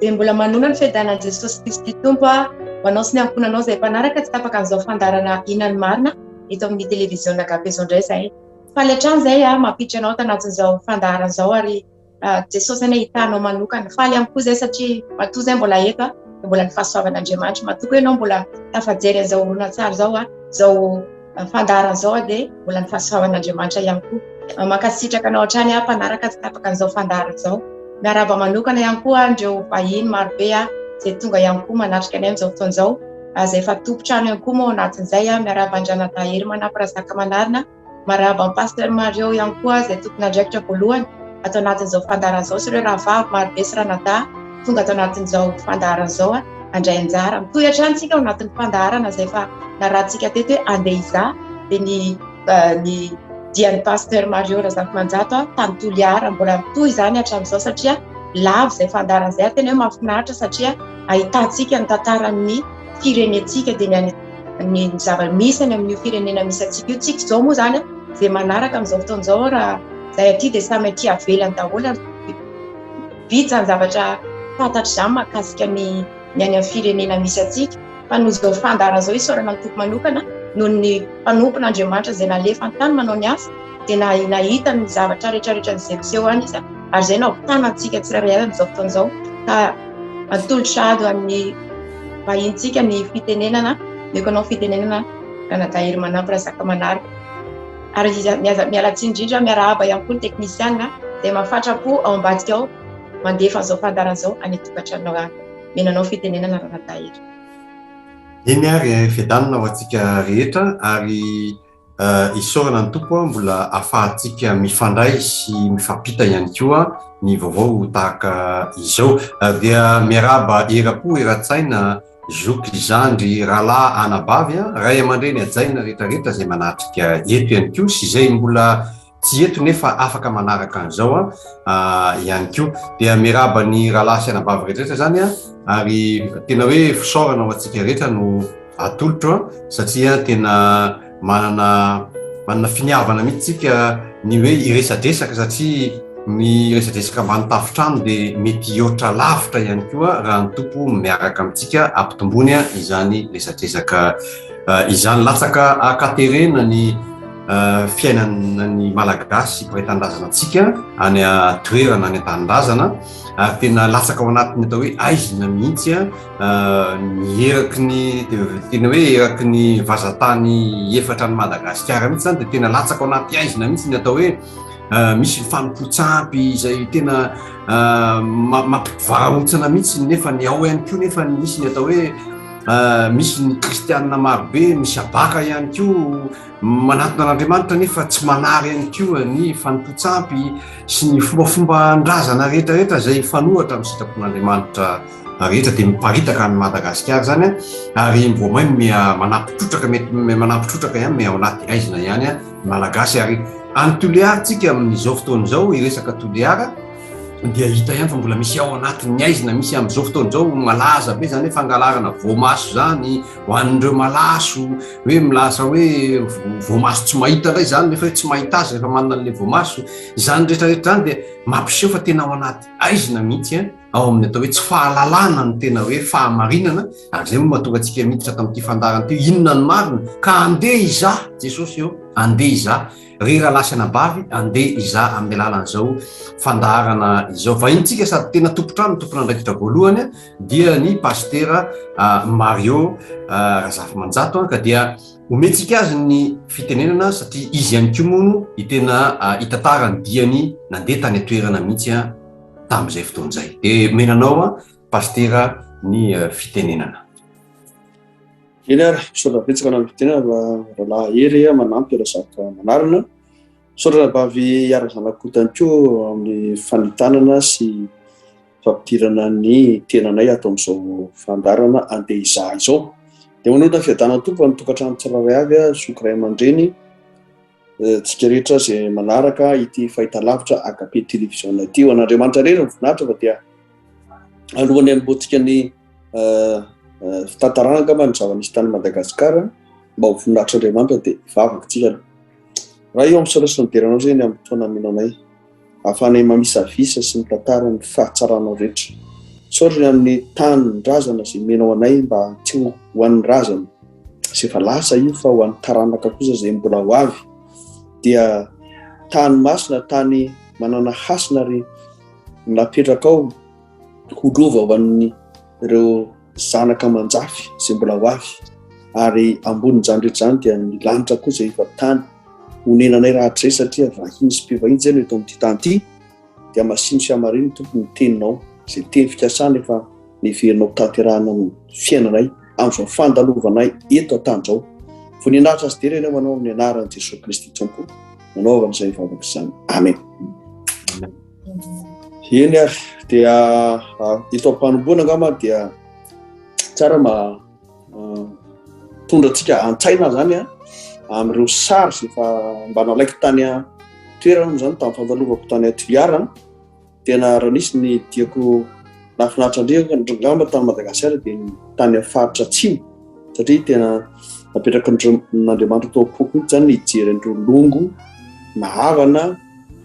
Dia mbola manona ny fiadanan'i Jesosy Kristy Tompo ho anao sy ny ankohonanao izay mpanaraka tsy tapaka an'izao fandaharana Inona ny Marina eto amin'ny televiziona Agape izao indray izahay. Faly hatrany izay mampiditra anao tanatin'izao fandaharana izao ary Jesosy anie hitanao manokana. Faly ihany koa izay satria matoa izay mbola eto dia mbola ny fahasoavan'Andriamanitra. Matoa koa ianao mbola tafajery an'izao horonantsary izao, izao fandaharana izao dia mbola ny fahasoavan'Andriamanitra ihany koa. Mankasitraka anao hatrany aho mpanaraka tsy tapaka an'izao fandaharana izao. Miarahaba manokana ihany koa an'ireo vahiny marobe izay tonga ihany koa manatrika anay amin'izao fotoana izao, izay efa tompon-trano ihany koa moa ao anatin'izay. Miarahaba an-dRanadahy Hery Manampy Razakamanarina. Marahaba an'i Pasteur Mario ihany koa izay tompon'andraikitra voalohany ato anatin'izao fandaharana izao sy ireo rahavavy marobe sy ranadahy tonga ato anatin'izao fandaharana izao handray anjara. Mitohy hatrany isika ao anatin'ny fandaharana izay efa narahantsika teto hoe andeha hizaha dia ny ny dian'ny Pasteur Mario Razafimanjato tany Toliara. Mbola mitohy izany hatramin'izao satria lava izay fandaharana izay ary tena hoe mahafinaritra satria ahitantsika ny tantaran'ny firenentsika dia ny any ny zava-misy any amin'io firenena misy antsika io. Tsika izao moa izany izay manaraka amin'izao fotoana izao raha izay aty dia samy aty avelany daholo ary vitsy izany zavatra fantatra izany mahakasika ny ny any amin'ny firenena misy antsika. Fa noho izao fandaharana izao isaorana ny Tompo manokana noho ny mpanompon'Andriamanitra izay nalefa an-tany manao ny asa dia nahita ny zavatra rehetrarehetra izay miseho any izy ary izay no ampitana antsika tsirairay avy amin'izao fotoana izao ka atolotra ady ho an'ny vahintsika ny fitenenana, omeko anao fitenenana Ranadahy Hery Razakamanary. Ary miala tsiny indrindra, miarahaba ihany koa ny teknisiana izay mahafatra-po ao ambadika ao mandefa an'izao fandaharana izao any an-tokantranonao any. Omena anao fitenenana Ranadahy Hery. Eny ary, fiadanana ho antsika rehetra ary Isaorana ny Tompo mbola afahantsika mifandray sy mifampita ihany koa ny vaovao tahaka izao. Dia miarahaba eram-po eran-tsaina zoky, zandry, rahalahy, anabavy, ray aman-dreny hajaina rehetrarehetra izay manatrika eto ihany koa sy izay mbola tsy eto nefa afaka manaraka an'izao ihany koa. Dia miarahaba ny rahalahy sy anabavy rehetrarehetra izany ary tena hoe fisaorana ho antsika rehetra no atolotro satria tena manana manana finiavana mihitsy tsika ny hoe hiresadresaka satria ny resadresaka ambany tafontrano dia mety hihoatra lavitra ihany koa raha ny Tompo miaraka amintsika ampitombony izany resadresaka izany. Latsaka ankaterena ny fiainana ny Malagasy mpiray tanindrazana antsika any an-toerana any an-tanindrazana ary tena latsaka ao anatin'ny atao hoe aizina mihitsy ny eraky ny tena hoe eraky ny vazantany efatra any Madagasikara mihitsy zany dia tena latsaka ao anaty aizina mihitsy ny atao hoe misy ny fanompoan-tsampy izay tena mampivarahontsana mihitsy nefa ny ao ihany koa nefa misy ny atao hoe misy ny kristianina marobe misy habaka ihany koa manatona an'Andriamanitra nefa tsy manary ihany koa ny fanompoan-tsampy sy ny fombafomban-drazana rehetrarehetra izay mifanohitra amin'ny sitrapon'Andriamanitra rehetra dia miparitaka any Madagasikara izany ary vao may miha manampy trotraka mety manampy trotraka ihany miha ao anaty aizina ihany ny Malagasy ary any Toliara tsika amin'izao fotoana izao hiresaka Toliara dia hita ihany fa mbola misy ao anatin'ny aizina misy amin'izao fotoana izao malaza be izany hoe fangalarana voamaso izany ho an'ireo malaso hoe milaza hoe voamaso tsy mahita indray izany nefa hoe tsy mahita azy rehefa manana an'ilay voamaso izany rehetrarehetra izany dia mampiseho fa tena ao anaty aizina mihitsy an ao amin'ny atao hoe tsy fahalalana ny tena hoe fahamarinana ary izay moa mahatonga antsika miditra tamin'ity fandaharana ity inona ny marina ka andeha izaho Jesosy eo andeha izaho ry rahalahy sy anabavy andeha izaho amin'ny alalan'izao fandaharana izao vahintsika sady tena tompon-trano tompon'andraikitra voalohany dia ny pasitera Mario Razafimanjato ka dia omentsika azy ny fitenenana satria izy ihany koa moa no tena hitantara ny diany nandeha tany an-toerana mihitsy tamin'izay fotoana izay. Dia omena anao pasitera ny fitenenana. Eny ary, misaotra betsaka anao amin'ny fitenenana rahalahy Hery manampy Razaka Manarina. Misaotra anabavy Hiara Zanakota ihany koa amin'ny fanentanana sy fampidirana ny tenanay ato amin'izao fandaharana andeha hizaha izao. Dia manonona fiadanan'ny Tompo any tokantrano tsirairay avy, zoky ray aman-dreny, tsika rehetra izay manaraka ity fahitalavitra Agape Télévision ity. Ho an'Andriamanitra irery ny voninahitra fa dia alohan'ny hanombohantsika ny fitantarana angamba ny zava-nisy tany Madagasikara mba ho voninahitr'Andriamanitra dia hivavaka tsika aloha. Ray eo misaotra sy midera anao izay ny amin'ny fotoana amenao anay. Ahafahanay mamisavisa sy mitantara ny fahatsaranao rehetra. Misaotra ny amin'ny tanin-drazana izay omenao anay mba tsy ho an'ny razana izay efa lasa io fa ho an'ny taranaka kosa izay mbola ho avy. Dia tany masina, tany manana hasina ary napetrakao ho lova ho an'ireo zanaka aman-jafy izay mbola ho avy. Ary ambonin'izany rehetra izany dia ny lanitra koa izay efa tany honenanay rahatrizay satria vahiny sy mpivahiny izay no eto amin'ity tany ity. Dia masino sy hamarino Tompo ny teninao, izay teny fikasana efa neverinao tanterahina amin'ny fiainanay amin'izao fandalovanay eto an-tany izao. Voninahitra sy dera ianao manao amin'ny anaran'i Jesoa Kristy Tompo. Nanaovana izay vavaka izany. Amen. Eny ary dia ah, eto am-panomboana angamba dia tsara ma ah, tondra antsika an-tsaina zany a amin'ireo sary izay efa mba nalaiko tany an-toerana moa zany tamin'ny fandalovako tany Toliara. Tena raha nisy ny diako nahafinaritra indrindra angamba tany Madagasikara dia ny tany amin'ny faritra atsimo satria tena napetraka n'Andriamanitra tao am-poko mihitsy zany ny hijery an'ireo longo na havana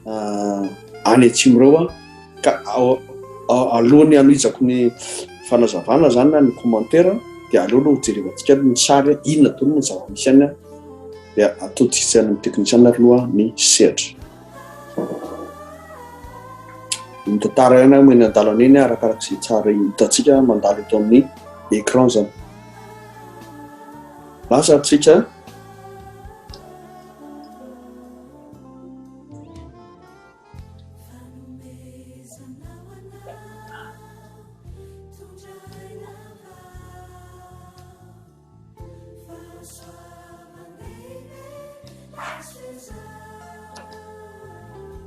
ah, any atsimo ireo aho ka alohan'ny hanohizako ny fanazavana zany na ny commentaire dia aleo aloha hojerevantsika ny sary inona daholo ny zava-misy any dia atoditsika any amin'ny teknisiana aloha ny sehatra. Ny tantara ihany aho eny an-dalana eny arakaraka izay tsara hitantsika mandalo eto amin'ny écran izany. Lasa tsika.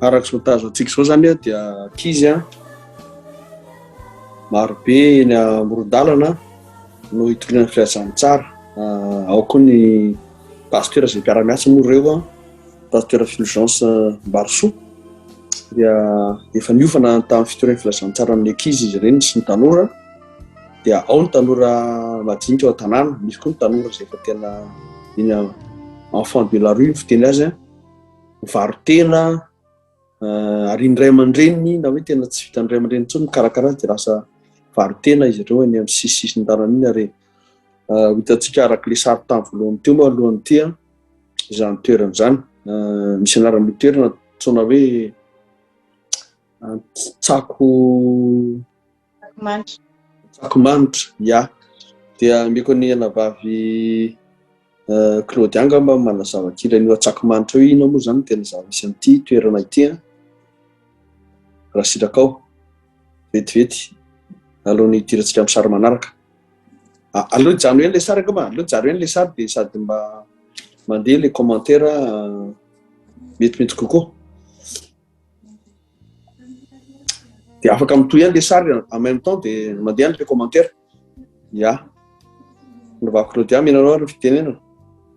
Araka izao tazantsika izao izany dia ankizy marobe eny amoron-dalana no hitoriana ny filazantsara. Ao koa ny pasteur izay mpiara-miasa moa ireo, pasteur Fulgence Mbarisoa dia efa niofana tamin'ny fitoriana ny filazantsara amin'ny ankizy izy ireny sy ny tanora. Dia ao ny tanora madinika ao an-tanàna, misy koa ny tanora izay efa tena iny enfant de la rue ny fiteny azy, mivaro-tena, eh, ary ny ray aman-dreniny na hoe tena tsy vitan'ny ray aman-dreniny intsony mikarakara azy dia lasa varo-tena izy ireo eny amin'ny sisisisin'ny tanàna iny ary eh, ho hitantsika araka ilay sary tamin'ny voalohany teo moa alohan'ny ity izany toerana izany. Eh, misy anaran'io toerana antsoina hoe Antsako Tsakomanitra. Tsakomanitra, ya. Dia ameko ny anabavy eh, Claudia angamba manazava kely an'io Antsakomanitra io, inona moa izany no tena zava-misy amin'ity toerana ity an? Raha sitrakao, vetivety, alohan'ny hidirantsika amin'ny sary manaraka. Ah, aleo hijanona eny ilay sary angamba, aleo hijanona eny ilay sary dia sady mba mandeha ilay commentaire eh, metimety kokoa. Dia afaka mitohy ihany le sary en même temps dia mandeha ny commentaire. Ya. Novako Claudia, mino anao ary fitenenana.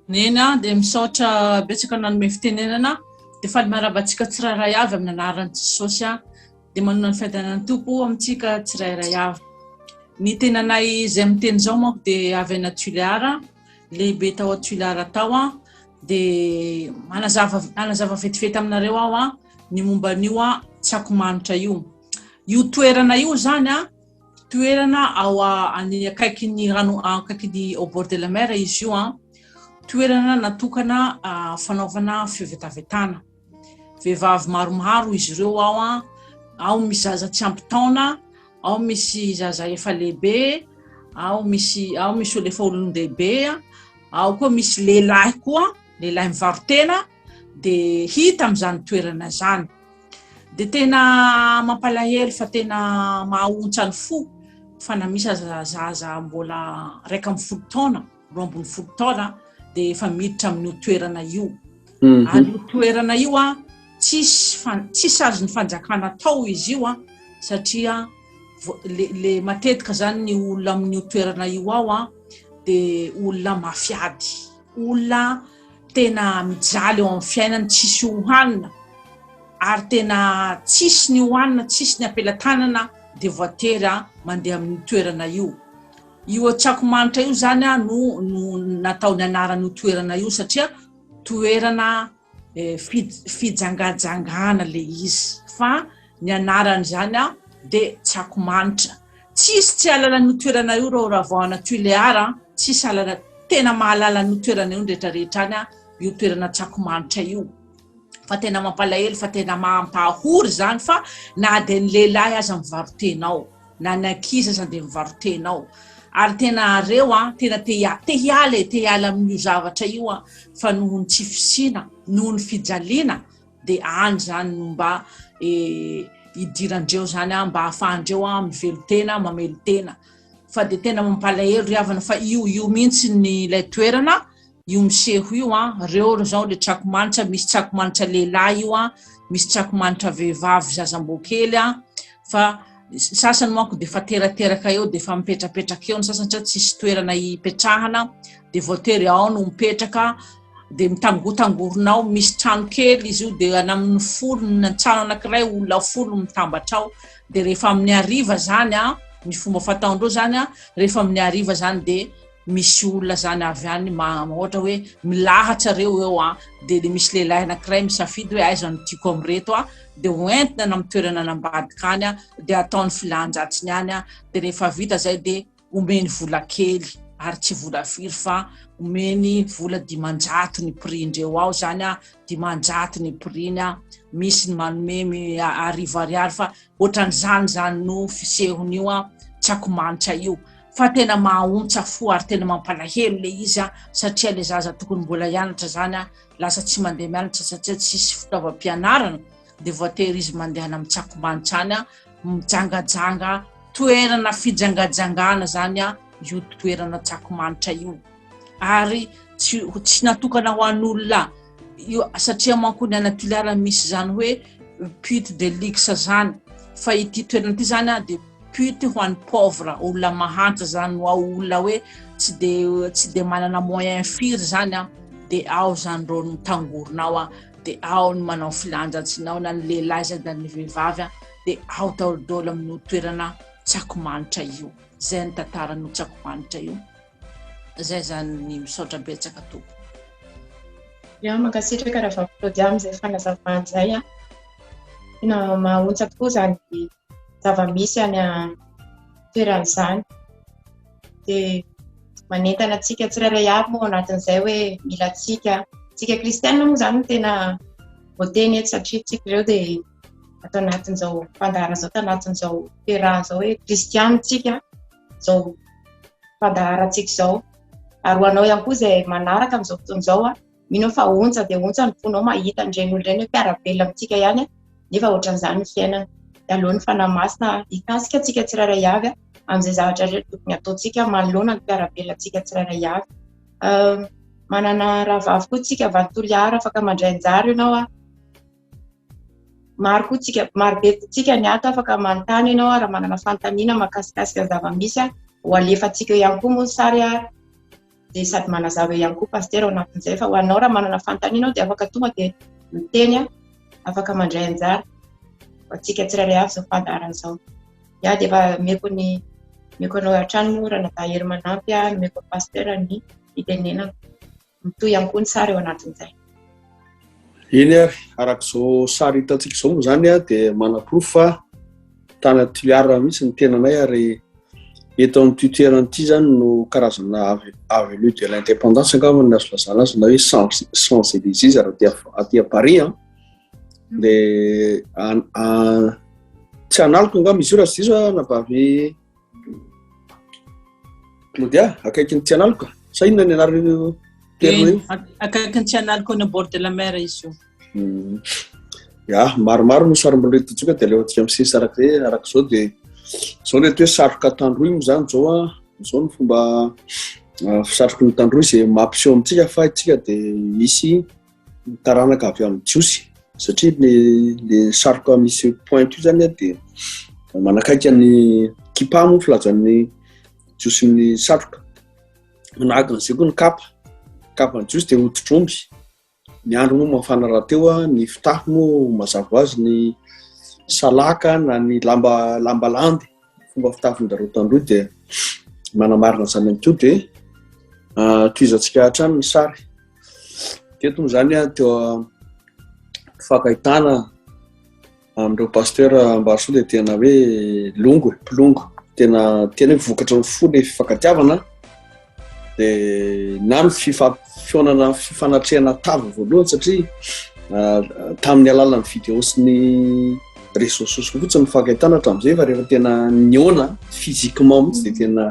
Neny a, dia misaotra betsaka nanome fitenenana. Dia faly miarahaba antsika tsirairay avy amin'ny anaran'i Jesosy a. Dia manona ny fiadanan'ny Tompo amintsika tsirairay avy. Ny tenanay izay miteny izao manko dia avy any Tuléar, lehibe tao Tuléar tao a. Dia manazava hanazava vetivety aminareo aho a ny momba an'io a Tsakomanitra io. Io toerana io zany a toerana ao any akaikin'ny rano akaikin'ny au bord de la mer izy io a toerana natokana fanaovana fivetavetana. Vehivavy maromaro izy ireo ao a ao misy zaza tsy ampy taona, ao misy zaza efa lehibe, ao misy ao misy olona efa olon-dehibe Ao koa misy lehilahy koa, lehilahy mivaro-tena dia hita amin'izany toerana izany. Dia tena mampalahelo fa tena mahaontsa ny fo fa na misy aza zaza mbola 11 taona, 12 taona dia efa miditra amin'io toerana io. Mhm. Ary io toerana io a tsisy tsisy azon'ny fanjakana atao izy io a satria le, le matetika zany ny olona amin'io toerana io ao a dia olona mafy ady, olona tena mijaly eo amin'ny fiainany, tsisy hohanina ary tena tsisy ny hohanina, tsisy ny ampelatanana dia voatery mandeha amin'io toerana io. Io Antsakomanitra io zany no no natao ny anaran'io toerana io satria toerana eh, fijangajangana le izy fa ny anaran'izany dia Tsakomanitra. Tsisy tsy hahalala an'io toerana io reo raha vao any Tuléar an, tsisy hahalala, tena mahalala an'io toerana io ny rehetra rehetra any an, io toerana Tsakomanitra io. Fa tena mampalahelo fa tena mampahory izany fa na dia ny lehilahy aza mivaro-tena ao, na ny ankizy aza dia mivaro-tena ao. Ary tena reo an, tena te te hiala e, te hiala amin'io zavatra io an, fa noho ny tsy fisiana, noho ny fijaliana dia any izany no mba idirandreo izany an, mba ahafahandreo an mivelon-tena, mamelon-tena. Fa dia tena mampalahelo ry havana fa io io mihitsy ny ilay toerana, io miseho io an, reo ry zao le tsakomanitra, misy tsakomanitra lehilahy io an, misy tsakomanitra vehivavy zazambokely an, fa sasany manko dia efa terateraka eo dia efa mipetrapetraka eo ny sasany satria tsisy toerana hipetrahana dia voatery ao no mipetraka dia mitangotangorona ao, misy trano kely izy io dia any amin'ny folo, ny trano anankiray olona folo mitambatra ao, dia rehefa amin'ny hariva zany an, ny fomba fataondreo zany an, rehefa amin'ny hariva zany dia misy olona zany avy any ohatra hoe milahatra reo eo an, dia le misy lehilahy anankiray misafidy hoe aiza no tiako amin'ireto an, dia hoentina any amin'ny toerana any ambadika any an, dia ataony filan-dratsiny any an, dia rehefa vita zay dia omeny vola kely ary tsy vola firy fa omeny vola 500 ny prix-ndreo ao zany an, 500 ny prix-ny an, misy ny manome arivo ariary fa ohatran'izany zany no fisehon'io an tsakomanitra io fa tena mahaontsa fo ary tena mampalahelo le izy an satria le zaza tokony mbola hianatra zany an lasa tsy mandeha mianatra satria tsisy fitaovam-pianarana dia voatery izy mandehana amin'ny tsakomanitra any an mijangajanga toerana fijangajangana zany an io toerana tsakomanitra io ary tsy tsy natokana ho an'olona io satria manko ny any Toliara misy zany hoe pute de luxe zany fa ity toerana ity zany an dia pute ho an'ny pauvre olona mahantra zany no ao olona hoe tsy de tsy de manana moyen firy zany an de ao zany reo no mitangorona ao an de ao ny manao filanjatsiny ao na ny lehilahy zany na ny vehivavy an de ao daholo amin'io toerana tsakomanitra io zay ny tantaran'io tsakomanitra io zay zany ny misaotra betsaka tompoko. Ya, mankasitraka Rahavavy Claudia amin'izay fanazavana izay an. Tena mahaontsa tokoa izany zava-misy any an-toerana izany. Dia manentana antsika tsirairay avy moa ao anatin'izay hoe mila antsika. Antsika kristianina moa izany no tena voateny eto satria tsika ireo dia ato anatin'izao fandaharana izao, tanatin'izao fiarahana izao hoe kristianina tsika, izao fandaharantsika izao. Ary ho anao ihany koa izay manaraka amin'izao fotoana izao, mino aho fa ontsa dia ontsa ny fonao mahita an'ireny olona ireny hoe mpiara-belona amintsika ihany, nefa ohatran'izany ny fiainana. Dia aleo ny Fanahy Masina hikasika antsika tsirairay avy amin'izay zavatra rehetra tokony hataontsika manoloana ny mpiara-belona antsika tsirairay avy. Manana rahavavy koa tsika avy any Toliara, afaka mandray anjara ianao. Maro koa tsika, maro be tsika ny ato afaka manontany ianao raha manana fanontaniana mahakasikasika ny zava-misy. Ho alefantsika eo ihany koa moa ny sary dia sady manazava eo ihany koa pasitera ao anatin'izay fa ho anao raha manana fanontaniana dia afaka tonga dia miteny, afaka mandray anjara ho antsika tsirairay avy izao fandaharana izao. Ya dia efa omeko ny omeko anao hatrany moa Ranadahy Hery Manampy, nomeko an'i pasitera ny fitenenana. Mitohy ihany koa ny sary ao anatin'izay. Eny ary, araka izao sary hitantsika izao moa izany dia manaporofo fa tany Toliara mihitsy ny tenanay ary eto amin'ity toerana ity izany no karazana avenue de l'indépendance angamba no azo lazana azy na hoe Champs Élysées raha aty aty Paris an. Dia tsy analoko angamba izy io raha tsy diso aho anabavy Claudia, akaikin'ny Tsianaloka? Sa inona ny anaran'io toerana io? Akaikin'ny Tsianaloka any bord de la mer izy io. Hmm. Ya, maromaro no sary mbola hitantsika dia aleo antsika misesy araka izay, araka izao dia izao ny atao hoe satroka tandroy moa izany izao an, izao ny fomba ah, fisatroky ny tandroy izay mampiseho amintsika fa isika dia misy taranaka avy amin'ny Jiosy satria le le saroka misy pointe io zany dia manakaiky ny kipa moa filazan'ny Jiosy ny satroka. Manahaka an'izay koa ny kapa. Kapan'ny Jiosy dia hoditr'omby. Ny andro moa mafana rahateo, ny fitafy moa mazava ho azy ny salaka na ny lamba lamba landy. Fomba fitafin-dRareo tandroy dia manamarina izany ihany koa dia tohizantsika hatrany ny sary. Teto moa izany teo fankahitana amin'ireo pasteur Ambarisoa dia tena hoe longo e, mpilongo. Tena tena hoe vokatry ny fo le fifankatiavana dia na ny fifampifionana fifanatrehana tava voalohany satria tamin'ny alalan'ny vidéo sy ny réseaux sociaux fotsiny ny fankahitana hatramin'izay fa rehefa tena nihaona physiquement mihitsy dia tena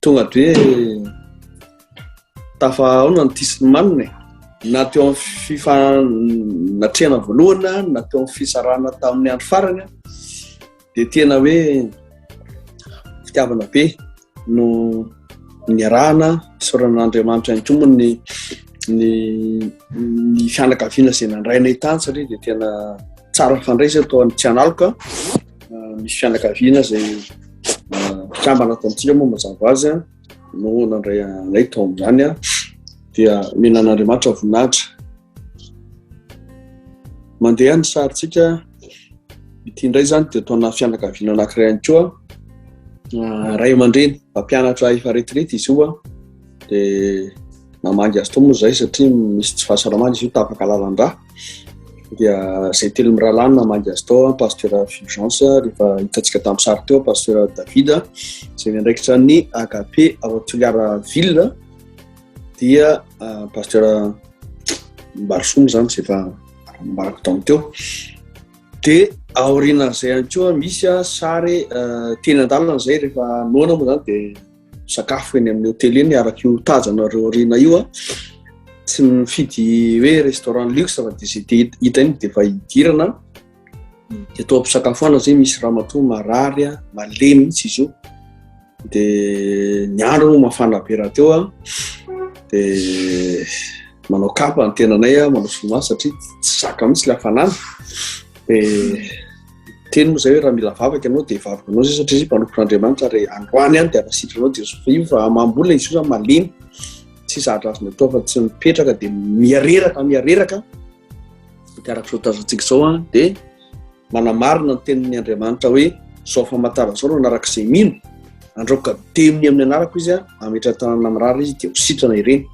tonga de hoe tafahaona ny tia sy ny manina e. Na teo amin'ny fifanatrehana voalohany na teo amin'ny fisarahana tamin'ny andro farany dia tena hoe fitiavana be no niarahana. Isaorana an'Andriamanitra ihany koa moa ny ny ny fianakaviana izay nandray anay tany satria dia tena tsara fandray izay tao Tsianaloka. Misy fianakaviana izay mpikambana ato amintsika moa mazava azy no nandray anay tao amin'izany dia mila an'Andriamanitra voninahitra. Mandeha ny sarintsika ity indray izany dia taona fianakaviana anankiray ihany koa, ray aman-dreny mpampianatra efa retirety izy io dia namangy azy tao moa izahay satria misy tsy fahasalamana izy io tapaka lalan-drà dia izay telo mirahalahy no namangy azy tao, Pasteur Fulgence rehefa hitantsika tamin'ny sary teo, Pasteur David izay miandraikitra ny Agape ao Toliara Ville dia Pasteur Mbarisoa moa izany izay efa nambarako tamin'ny teo. Dia aorianan'izay ihany koa misy sary teny an-dalana izay rehefa noana moa izany dia sakafo eny amin'ny hotely eny araka io tazanareo aoriana io a. Tsy mifidy hoe restaurant luxe fa dia izay te hita eny dia efa hidirana. Dia tao am-pisakafoana izay misy ramatoa marary a, malemy mihitsy izy io. Dia ny andro moa mafana be rahateo a. Dia manao kapa ny tenanay a, manao solomaso satria tsy zaka mihitsy ilay hafanana. Dia teny moa izay hoe raha mila vavaka ianao dia vavaka anao izay satria izy mpanompon'Andriamanitra ary androany ihany dia anasitrana anao Jesosy. Fa io fa amam-bolona izy io zany malemy, tsy zatra azony atao fa tsy mipetraka dia mihareraka, mihareraka. Dia araka izao tazantsika izao a, dia manamarina ny tenin'ny Andriamanitra hoe izao famantarana izao no anaraka izay mino, andraoka demony amin'ny anarako izy a, hametra-tanana amin'ny rary izy dia ho sitrana ireny.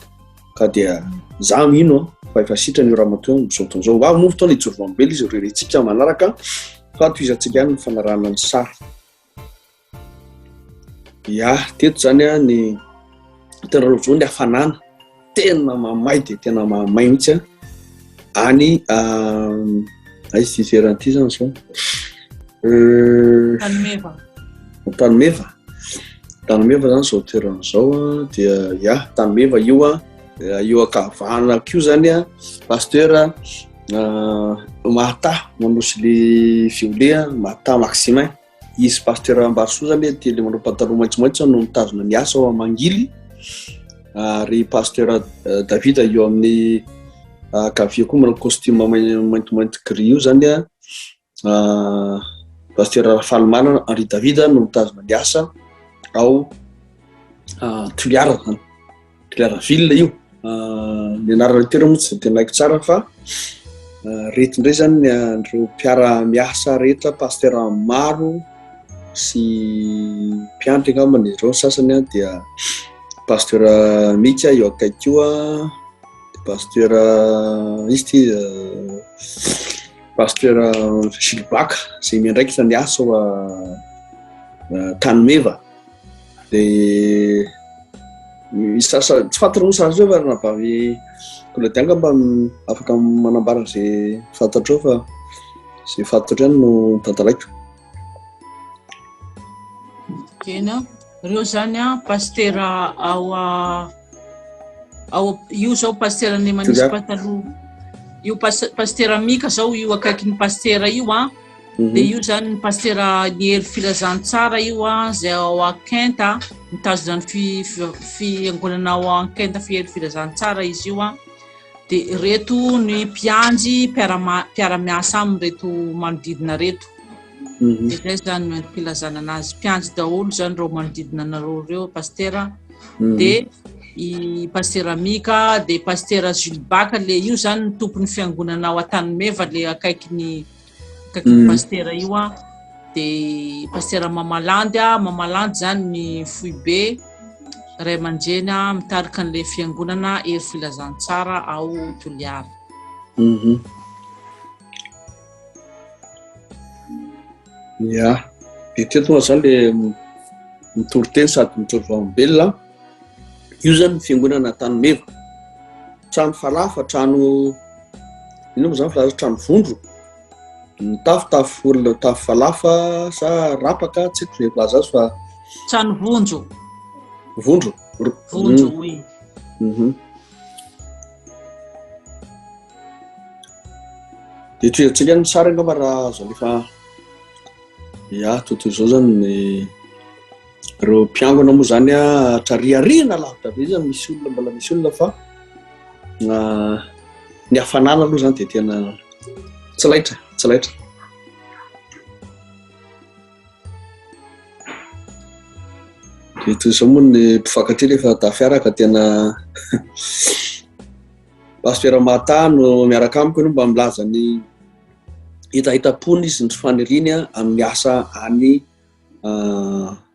Ka dia za mino fa efa sitrana io ramatoa io amin'izao fotoana izao. Ho avy moa fotoana hijoro vavolombelona izy, horerentsika manaraka fa tohizantsika ihany ny fanarahana ny sary. Ya, teto zany a ny hitanareo zao ny hafanana tena mamay dia tena mamay mihitsy a. Any aiza ity toerana ity zany zao? Antanimeva. Antanimeva. Antanimeva zany zao toerana zao a, dia ya, Antanimeva io a, io ankavanako io zany a, pasteur Mahata manao gilet violet a, Mahata Maximin. Izy Pasteur Ambarisoa zany hoe tele manao pataloha maitsomaitso no mitazona ny asa ao Mangily, ary Pasteur David eo amin'ny ankavia koa manao costume maintimainty gris io zany a, Pasteur Rafalimanana Henri David no mitazona ny asa ao Toliara zany. Toliara ville io. Ny anarana toerana moa tsy dia tena haiko tsara fa reto indray zany ny an'ireo mpiara-miasa rehetra, pasteur maro sy mpiandry angamba ny ireo sasany dia pasteur Mika eo akaiky io, dia pasteur izy ity pasteur Gilbaka izay miandraikitra ny asa ao Tanimeva. Dia misy sasa tsy fantatro moa sasa fa ranabavy Claudia angamba afaka manambara izay fantatrao fa izay fantatro ihany no tantaraiko. Eny an, ireo izany an, pastera ao ao io izao pastera ny manisy pataloha io pastera Mika izao io akaikin'ny pastera io an. Mhm. Dia io zany ny pastera ny hery filazantsara io a, zay ao Ankenta, mitazona ny fiangonana ao Ankenta hery filazantsara izy io a. Dia reto ny mpiandry mpiara-miasa aminy reto manodidina reto. Mhm. Dia zay zany no filazana anazy. Mpiandry daholo zany ireo manodidina anareo ireo pastera. Mhm. Dia i pastera Mika, dia pastera Jules Baka, le io zany ny tompon'ny fiangonana ao Antanimeva, le akaikin'ny akaikin'ny mm. pastera io a dia pastera Mamalandy a Mamalandy zany ny foibe ray aman-dreny a mitarika an'ilay fiangonana Hery Filazantsara ao Toliara. Mhm. Ya, dia teto moa zany le Mitory teny sady mitory vavolombelona. Io zany ny fiangonana Antanimeva. Trano falafa, trano inona moa zany filaza trano vondro. Ny tafo tafo olona tafo falafa sa rapaka tsy haiko izay filaza azy fa Trano vonjo. Vondro. Vonjo, oui. Dia tohizintsika ny sary angamba raha azo alefa. Ya, totoy izao zany ny ireo mpiangona moa zany a hatrariariana lavitra be zany misy olona mbola misy olona fa ny hafanana aloha zany dia tena tsy laitra, tsy laitra. Dia toy izao moa ny mpifankatia rehefa tafiaraka tena Pasteur Mata no miaraka amiko no mba milaza ny hetahetam-pony izy ny faniriany amin'ny asa any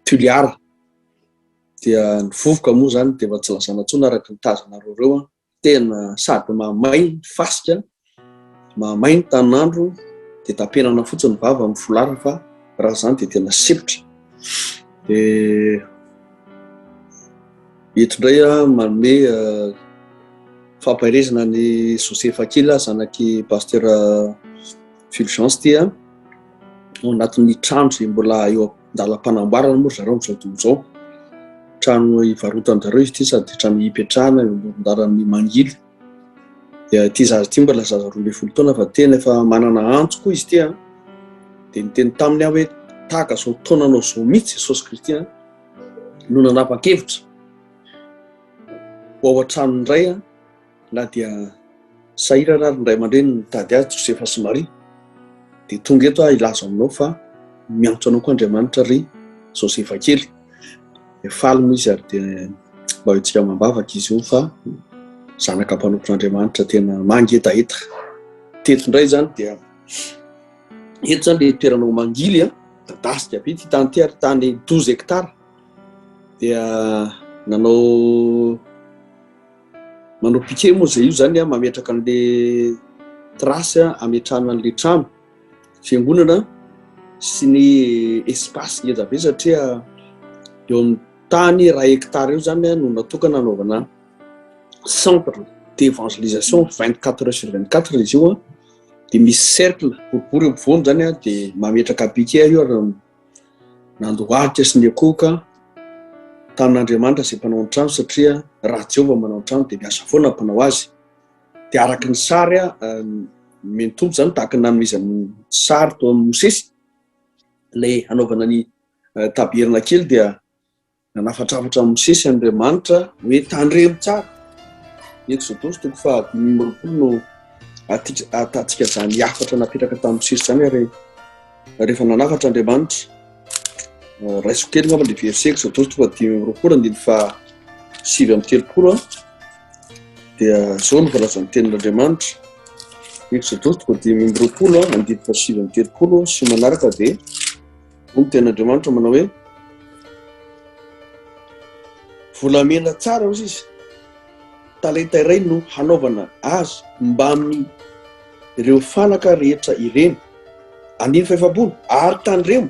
Toliara. Dia ny vovoka moa izany dia efa tsy lazana intsony araka ny tazanareo ireo. Tena sady mahamay ny fasika, mahamay ny tanin'andro, dia tapenana fotsiny ny vava amin'ny foulard fa raha izany dia tena sempotra. Dia eto indray aho manome fampaherezana an'i Josefa kely zanak'i Pasteur Fulgence ity ao anatin'ny trano izay mbola eo an-dalam-panamboarana moa ry zareo amin'izao fotoana izao. Trano ivarotan-dry zareo izy ity sady trano ipetrahana eo amoron-dalan'i Mangily. Dia ity zaza ity mbola zaza 12 taona fa tena efa manana antso koa izy ity an. Dia niteny taminy aho hoe tahaka izao taonanao izao mihitsy Jesosy Kristy an no nanapa-kevitra ho ao an-trano indray an, na dia sahirana ary ny ray aman-dreny nitady azy Josefa sy Maria. Dia tonga eto aho hilaza aminao fa miantso anao koa Andriamanitra ry Josefa kely. Dia faly moa izy ary dia mba hoentsika amam-bavaka izy io fa zanaka mpanompon'Andriamanitra tena mangetaheta. Teto indray izany dia eto izany ilay toerana ao Mangily an, dadasika be ity tany ity ary tany 12 hectares. Dia nanao manao piquet moa izay io izany an, mametraka an'ilay trace ametrahana an'ilay trano fiangonana sy ny espace ngeza be satria eo amin'ny tany iray hectare eo izany no natokana hanaovana centre d'évangélisation 24 heures sur 24 izy io an, dia misy cercle boribory eo ampovoany izany an, dia mametraka piquet io ary nandohalika sy niankohoka tamin'Andriamanitra izay mpanao ny trano satria raha Jehovah manao ny trano dia miasa foana ny mpanao azy. Dia araka ny sary nomen'ny Tompo izany, tahaka ny nanomezany sary tao amin'i Mosesy, ilay hanaovana ny tabernakely dia Nanafatrafatra an'i Mosesy Andriamanitra hoe tandremo tsara. Eksodosy toko faha 25 no ahitantsika izany hafatra napetraka tamin'i Mosesy izany ary rehefa nanafatra Andriamanitra raisiko kely angamba ilay verset Eksodosy toko faha 25 andininy faha 39 dia izao no voalazan'ny tenin'Andriamanitra. Eksodosy toko faha 25 andininy faha 39 sy manaraka dia Hoy ny tenin'Andriamanitra manao hoe, Volamena tsara hozy izy, talenta iray no hanaovana azy mbamin'ny ireo fanaka rehetra ireny. Andininy fahefapolo, ary tandremo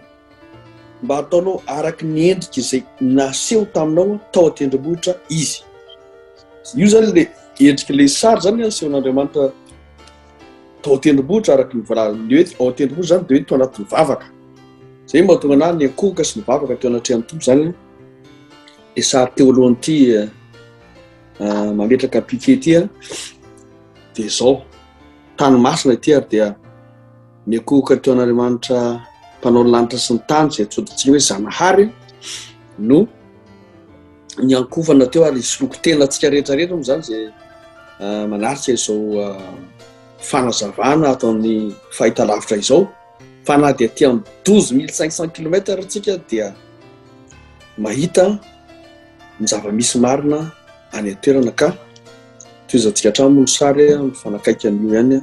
mba hataonao araka ny endrika izay naseho taminao tao an-tendrombohitra izy. Io zany le endrika le sary zany asehon'Andriamanitra tao an-tendrombohitra araka ny voalazan'ny hoe ao an-tendrombohitra zany dia hoe tao anatin'ny vavaka. Zay mahatonga anahy niankohoka sy nivavaka teo anatrehan'ny Tompo zany le sary teo alohan'ity mametraka piquet ity a, dia zao tany masina ity ary dia niankohoka teo an'Andriamanitra mpanao ny lanitra sy ny tany izay antsointsika hoe Zanahary no niankofana teo ary hisoloky tena antsika rehetra rehetra moa izany izay manatrika izao fanazavana ato amin'ny fahitalavitra izao fa na dia aty amin'ny 12500 kilomètres tsika dia mahita ny zava-misy marina any an-toerana ka tohizantsika hatrany moa ny sary mifanakaiky an'io ihany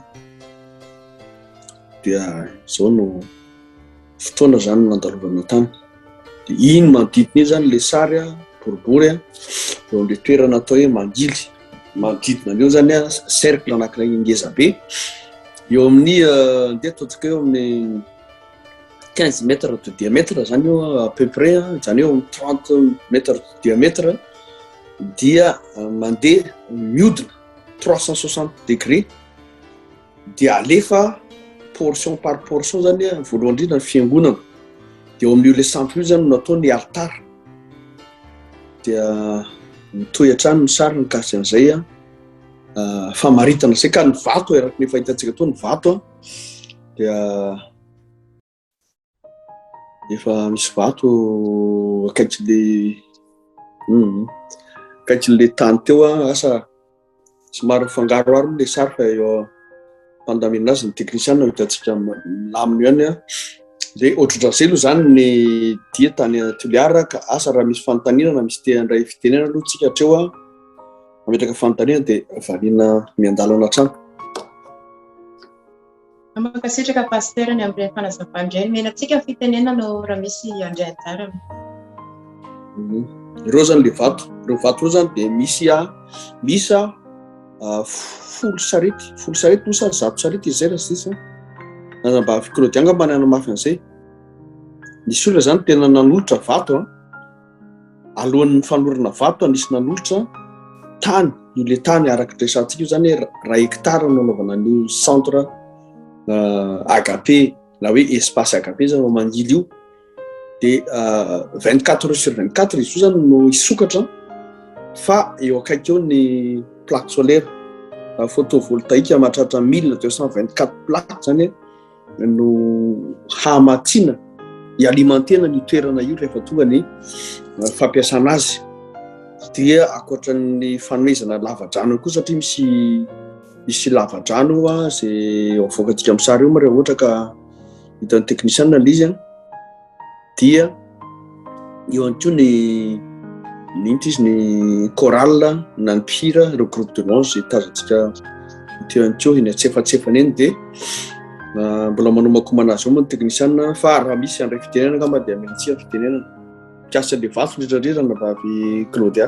dia izao no fotoana izany nandalovana tany. Dia iny manodidina iny izany ilay sary boribory eo amin'ilay toerana atao hoe Mangily. Manodidina an'io izany cercle anankiray ngeza be. Eo amin'ny andeha ataontsika eo amin'ny 15 mètres de diamètre zany io à peu près, izany hoe eo amin'ny 30 mètres de diamètre dia mandeha miodina 360 degrés dia alefa portion par portion zany voalohany indrindra ny fiangonana dia eo amin'io le sampy io zany no natao ny alitara dia mitohy hatrany ny sary mikasika an'izay a famaritana izay ka ny vato eraky ny efa hitantsika teo ny vato a dia efa misy vato akaiky le akaiky le tany teo a asa somary mifangaroharo moa le sary fa eo am-pandaminana azy ny teknisiana ho hitantsika milamina eo ihany a dia ohatrohatran'izay aloha izany ny dia tany Toliara ka asa raha misy fanontaniana na misy te handray fitenenana aloha tsika hatreo a mametraka fanontaniana dia valiana miandalana hatrany. Mankasitraka Pasteur ny amin'ireny fanazavana ireny. Omena antsika ny fitenenana no raha misy handray anjara. Mhm. Ireo zany le vato, ireo vato ireo zany dia misy a miisa folo sarety, folo sarety moa sa zato sarety izy zay raha tsy diso. Anabavy Claudia angamba nanamafy an'izay. Nisy olona zany tena nanolotra vato a. Alohan'ny fanolorana vato nisy nanolotra tany, io le tany araka ny resahantsika io zany hoe raha hectare no anaovana an'io centre agape na hoe espace agape zany ao Mangily io dia 24 heures sur 24 izy io zany no hisokatra fa eo akaiky eo ny plaque solaire photovoltaïque mahatratra 1224 plaques zany no hamatsiana hialimentena ny toerana io rehefa tonga ny fampiasana azy dia ankoatra ny fanomezana lavadrano koa satria misy misy lavadrano a zay avoakantsika amin'ny sary io moa rehefa ohatra ka hitan'ny teknisianina ilay izy a dia eo ihany koa ny ny inona izy ny chorale na ny mpihira ireo groupe de louange izay tazantsika teo ihany koa eny antsefatsefany eny dia mbola manomakomana azy eo moa ny teknisianina fa raha misy handray fitenenana angamba dia amena antsika fitenenana mikasika an'ilay vato indrindra indrindra anabavy Claudia.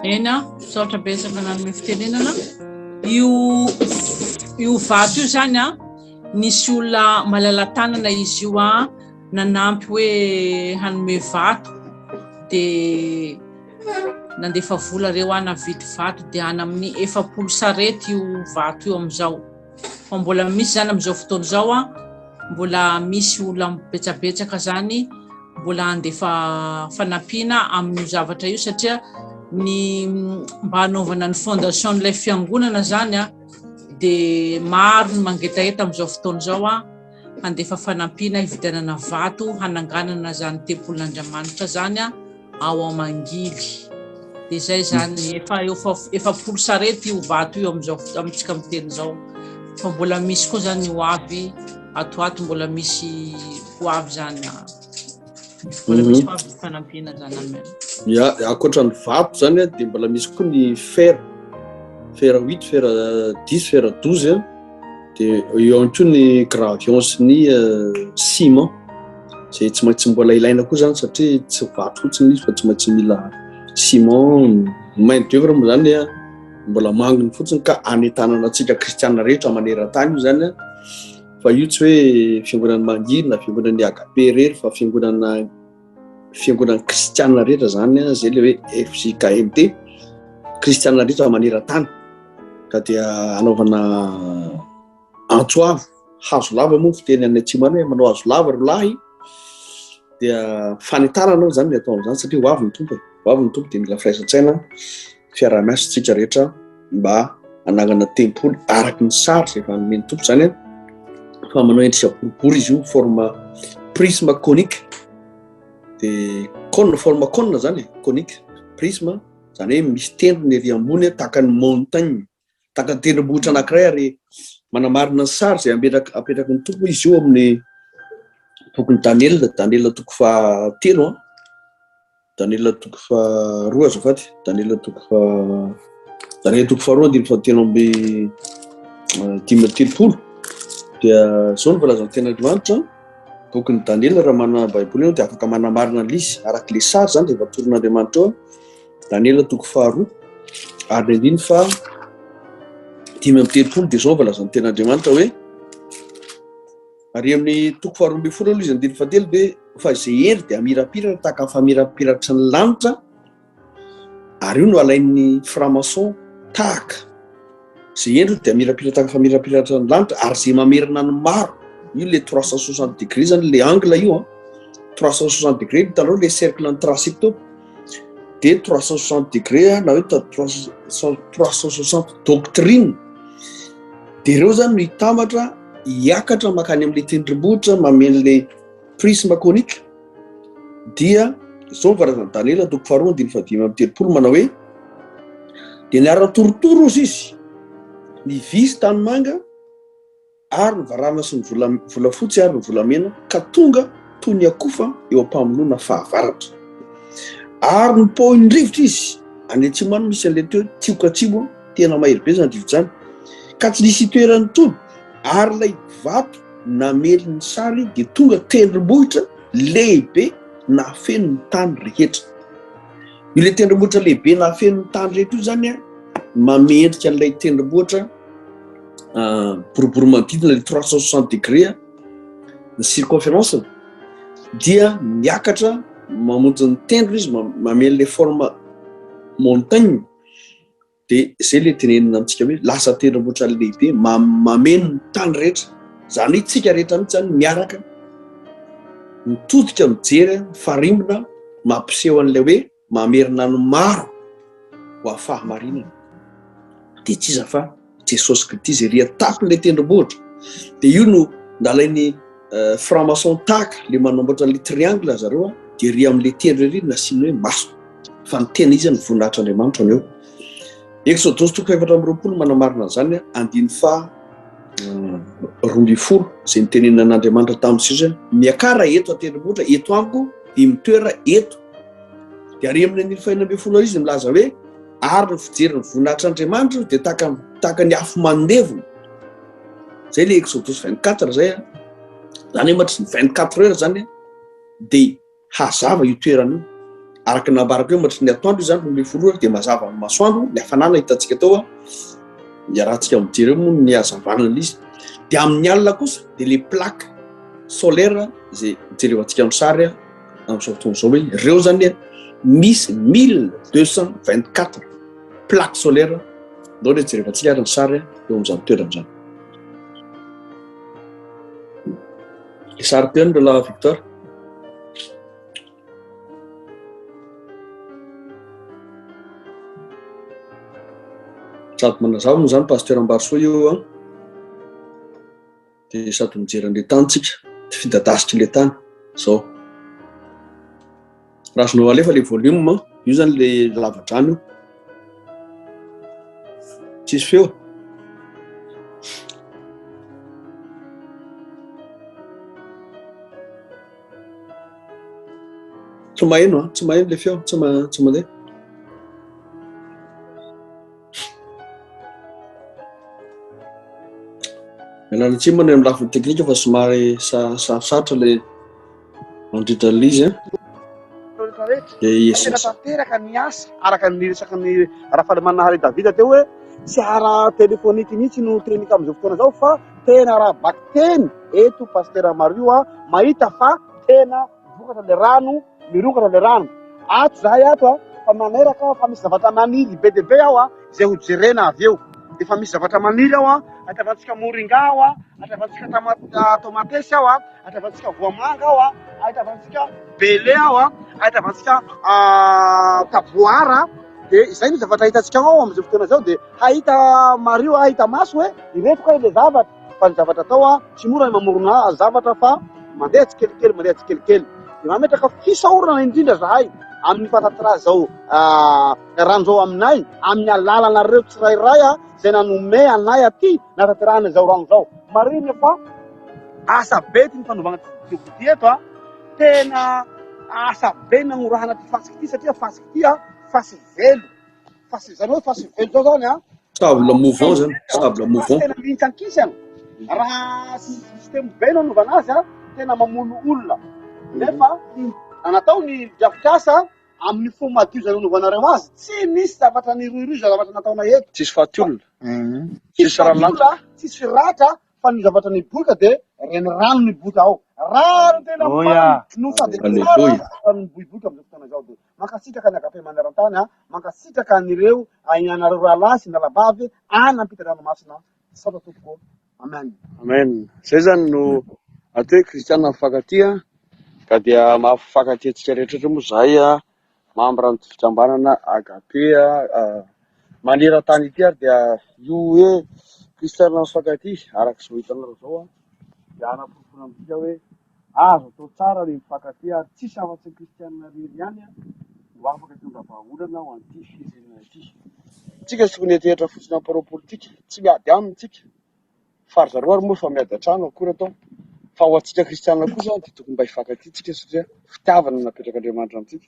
Eny an, misaotra betsaka nanome fitenenana. Io io vato io zany an, nisy olona malala-tanana izy io an, nanampy hoe hanome vato dia nandefa vola reo an navidy vato dia any amin'ny 40 sarety io vato io amin'izao. Fa mbola misy zany amin'izao fotoana izao an, mbola misy olona betsabetsaka zany mbola handefa fanampiana amin'io zavatra io satria ny mba hanaovana ny fondation n'ilay fiangonana zany a dia maro ny mangetaheta amin'izao fotoana izao a handefa fanampiana hividianana vato hananganana zany tempolin'Andriamanitra zany a ao Mangily dia izay zany efa efa 40 sarety io vato io amin'izao amintsika miteny izao fa mbola misy koa zany ho avy ato ato mbola misy ho avy zany mbola misy ho avy fanampiana zany amen ya ankoatra ny vato zany dia mbola misy koa ny fer fer 8 fer 10 fer 12 dia eo ihany koa ny gravion sy ny ciment izay tsy maintsy mbola ilaina koa zany satria tsy vato fotsiny izy fa tsy maintsy mila ciment main d'oeuvre moa zany a mbola manginy fotsiny ka anentanana antsika kristiana rehetra maneran-tany io zany a fa io tsy hoe fiangonan'ny manginy na fiangonan'ny agape irery fa fiangonana fiangonan'ny kristiana rehetra zany a zay le hoe FJKMT kristiana rehetra maneran-tany ka dia anaovana antso avo hazo lava moa fiteny any atsimo any hoe manao hazo lava ry lahy dia fanentanana ao zany ny atao amin'izany satria ho avy ny tompo e ho avy ny tompo dia mila firaisan-tsaina fiaraha-miasa tsika rehetra mba hanangana tempoly araka ny sary izay efa nomen'ny tompo zany fa manao endrika boribory izy io forme prisme conique dia cône forme cône zany e conique prisme zany hoe misy tendrony ery ambony tahaka ny montagne Tahaka ny tendrombohitra anankiray ary manamarina ny sary izay ametraka apetraky ny Tompo izy io amin'ny bokin'i Daniela, Daniela toko fahatelo an, Daniela toko faharoa azafady, Daniela toko faha Daniela toko faharoa andininy fahatelo amby 35 dia izao no voalazan'ny tenin'Andriamanitra bokin'i Daniela raha manana Baiboly ianao dia afaka manamarina an'ilay izy araka ilay sary izany dia efa atoron'Andriamanitra eo Daniela toko faharoa ary ny andininy faha 35 dia izao voalazan'ny tenin'Andriamanitra hoe. Ary amin'ny toko faharoa ambin'ny folo aloha izy andininy fahatelo dia fa izay hery dia hamirapiratra tahaka ny famirapiratry ny lanitra ary io no alain'ny franc-maçon tahaka. Izay hendry dia hamirapiratra tahaka ny famirapiratra ny lanitra ary izay mamerina ny maro, io le 360 degré zany le angle io an, 360 degré hitanao le cercle ny tracé teo dia 360 degré na hoe 360 doctrine dia ireo zany no hitambatra hiakatra makany amin'le tendrombohitra mameno le prisme conique dia izao ny voalazan'i Daniela toko faharoa andininy fahadimy amby telopolo manao hoe dia niara-torotoro ozy izy ny vy sy tanimanga ary ny varahina sy ny vola volafotsy ary ny volamena ka tonga toy ny akofa eo am-pamonoana fahavaratra ary ny paohin'ny rivotra izy any atsimo any misy an'ilay teo tioka atsimo tena mahery be izany rivotra izany ka tsy nisy itoerany intsony ary ilay vato namely ny sary dia tonga tendrombohitra lehibe nahafeno ny tany rehetra. Io ilay tendrombohitra lehibe nahafeno ny tany rehetra io zany a, manome endrika an'ilay tendrombohitra ah, boribory manodidina le 360 degré ny circonférence dia miakatra mamonjy ny tendro izy mamely le forme montagne Dia izay ilay tenenina amintsika hoe lasa tendrombohitra lehibe mameno ny tany rehetra. Izany hoe tsika rehetra mihitsy izany miaraka mitodika mijery farimbona mampiseho an'ilay hoe mamerina ny maro ho amin'ny fahamarinana. Dia tsy iza fa Jesosy Kristy izay ry an-tapon'ilay tendrombohitra. Dia io no nalain'ny eh, franc-maçon tahaka ilay manamboatra an'ilay triangle zareo dia ry amin'ilay tendro ery nasiany hoe maso. Fa ny tena izy ny voninahitr'Andriamanitra no eo. Eksodosy toko 24 manamarina an'izany, andiny faha 12 izay nitenenan'Andriamanitra tamin'i Mosesy hoe miakara eto an-tendrombohitra eto amiko dia mitoera eto. Dia ary amin'ny andiny faha 16 izy milaza hoe ary ny fijery ny voninahitr'Andriamanitra dia tahaka tahaka ny afo mandevona. Zay le Exodus 24 zay a. Zany hoe matry ny 24 heures zany dia Hazava io toerana io. Araka ny nambarako eo, mandritry ny atoandro izany, 12 ora, dia mazava ny masoandro, ny hafanana hitantsika tao, iarahantsika mijery eo moa ny hazavana an'ilay izy. Dia amin'ny alina kosa, dia ilay plaque solaire izay jerevantsika amin'ny sary amin'izao fotoana izao hoe ireo izany misy 1224 plaque solaire, ndao ilay jerevantsika ary ny sary eo amin'izany toerana izany. Sary teo ny rahalahy Victor. Sady manazava moa zany Pasteur Ambarisoa io an. Dia sady mijery an'ilay tany tsika, fidadasitr'ilay tany. Zao. Raha azonao alefa le volume, io zany le lavadrano io. Tsisy feo. Tsy maheno an, tsy maheno le feo, tsy tsy mandeha. Mialana tsiny moa ny amin'ny lafiny teknika fa somary sarosarotra le Mandritra an'ilay izy an. Dia tena tanteraka ny asa araka ny resaky ny Rafalimanahary David teo hoe tsy ara telephonique mihitsy no teniko amin'izao fotoana izao fa tena ara bakiteny eto Pasteur Mario a mahita fa tena vokatra le rano mirongatra le rano ato zahay ato a fa maneraka fa misy zavatra maniry be dia be ao a izay ho jerena avy eo efa misy zavatra maniry ao a ahitavantsika moringa ao a ahitavantsika tomatesy ao a Ahitavantsika voamanga ao a, ahitavantsika bele ao a, ahitavantsika taboara, dia izay no zavatra hitantsika ao amin'izao fotoana izao, dia hahita mario, hahita maso hoe ireto kay ilay zavatra, fa ny zavatra atao a, tsy mora ny mamorona zavatra fa mandeha tsikelikely, mandeha tsikelikely. Dia mametraka fisaorana indrindra zahay amin'ny fahatanterahana izao rano izao aminay, amin'ny alalanareo tsirairay a, izay nanome anay aty nahatanterahana izao rano izao. Marihina fa Asa be ty ny fanaovana ty vidéo ty eto a. Tena asa be ny nanorahana ty fasika ty satria fasika ty a fasy velo. Fasy zany hoe fasy velo zao zany a. Sable mouvant zany, sable mouvant. Tena mihintsankisana. Raha système be no anaovana azy a, tena mamono olona. Nefa natao ny drafitrasa amin'ny fo madio izay nanaovanareo azy, tsy nisy zavatra nirohirohy izay zavatra nataonay eto. Tsisy faty olona. Tsisy faty olona, tsisy ratra. Fa ny zavatra niboika dia renirano niboika ao. Rano tena mamy no sady tsara miboiboika amin'izao fotoana izao. Dia mankasitraka ny Agape maneran-tany a, mankasitraka an'ireo anareo rahalahy sy ny anabavy any ampitan-dranomasina. Misaotra tompoko. Amen. Amen. Zay zany no atao hoe kristiana mifankatia ka dia mahafankatia antsika rehetra rehetra moa zahay membre amin'ity fikambanana Agape maneran-tany ity ary dia io hoe kristiana mifankatia araka izao hitanareo izao dia hanaporofoana amintsika hoe azo atao tsara ny mifankatia ary tsisy afa-tsy ny kristiana irery ihany no afaka hitondra vahaolana ho an'ity firenena ity. Tsika tsy tokony hiantehitra fotsiny amin'ny mpanao politika, tsy miady aminy tsika. Fa ry zareo ary moa efa miady an-trano akory atao. Fa ho antsika kristiana kosa dia tokony mba hifankatia tsika satria fitiavana no napetrak'Andriamanitra amintsika.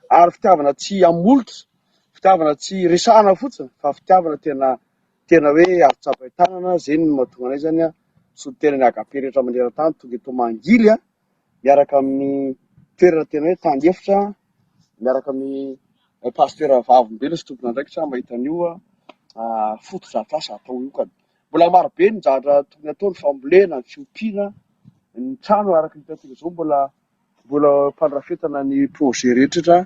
Ary fitiavana tsy amolotra, fitiavana tsy resahana fotsiny fa fitiavana tena tena hoe azo tsapain-tanana. Izay no mahatonga anay izany solontenan'ny Agape rehetra maneran-tany tonga eto Mangily miaraka amin'ny toerana tena hoe tany efitra miaraka amin'ny pasteur vavolombelona sy tompon'andraikitra mahita an'io fotodrafitrasa atao io ka. Mbola maro be ny zavatra tokony atao, ny fambolena, ny fiompiana, ny trano araka ny hitantsika izao mbola mbola am-pandrafetana ny projet rehetra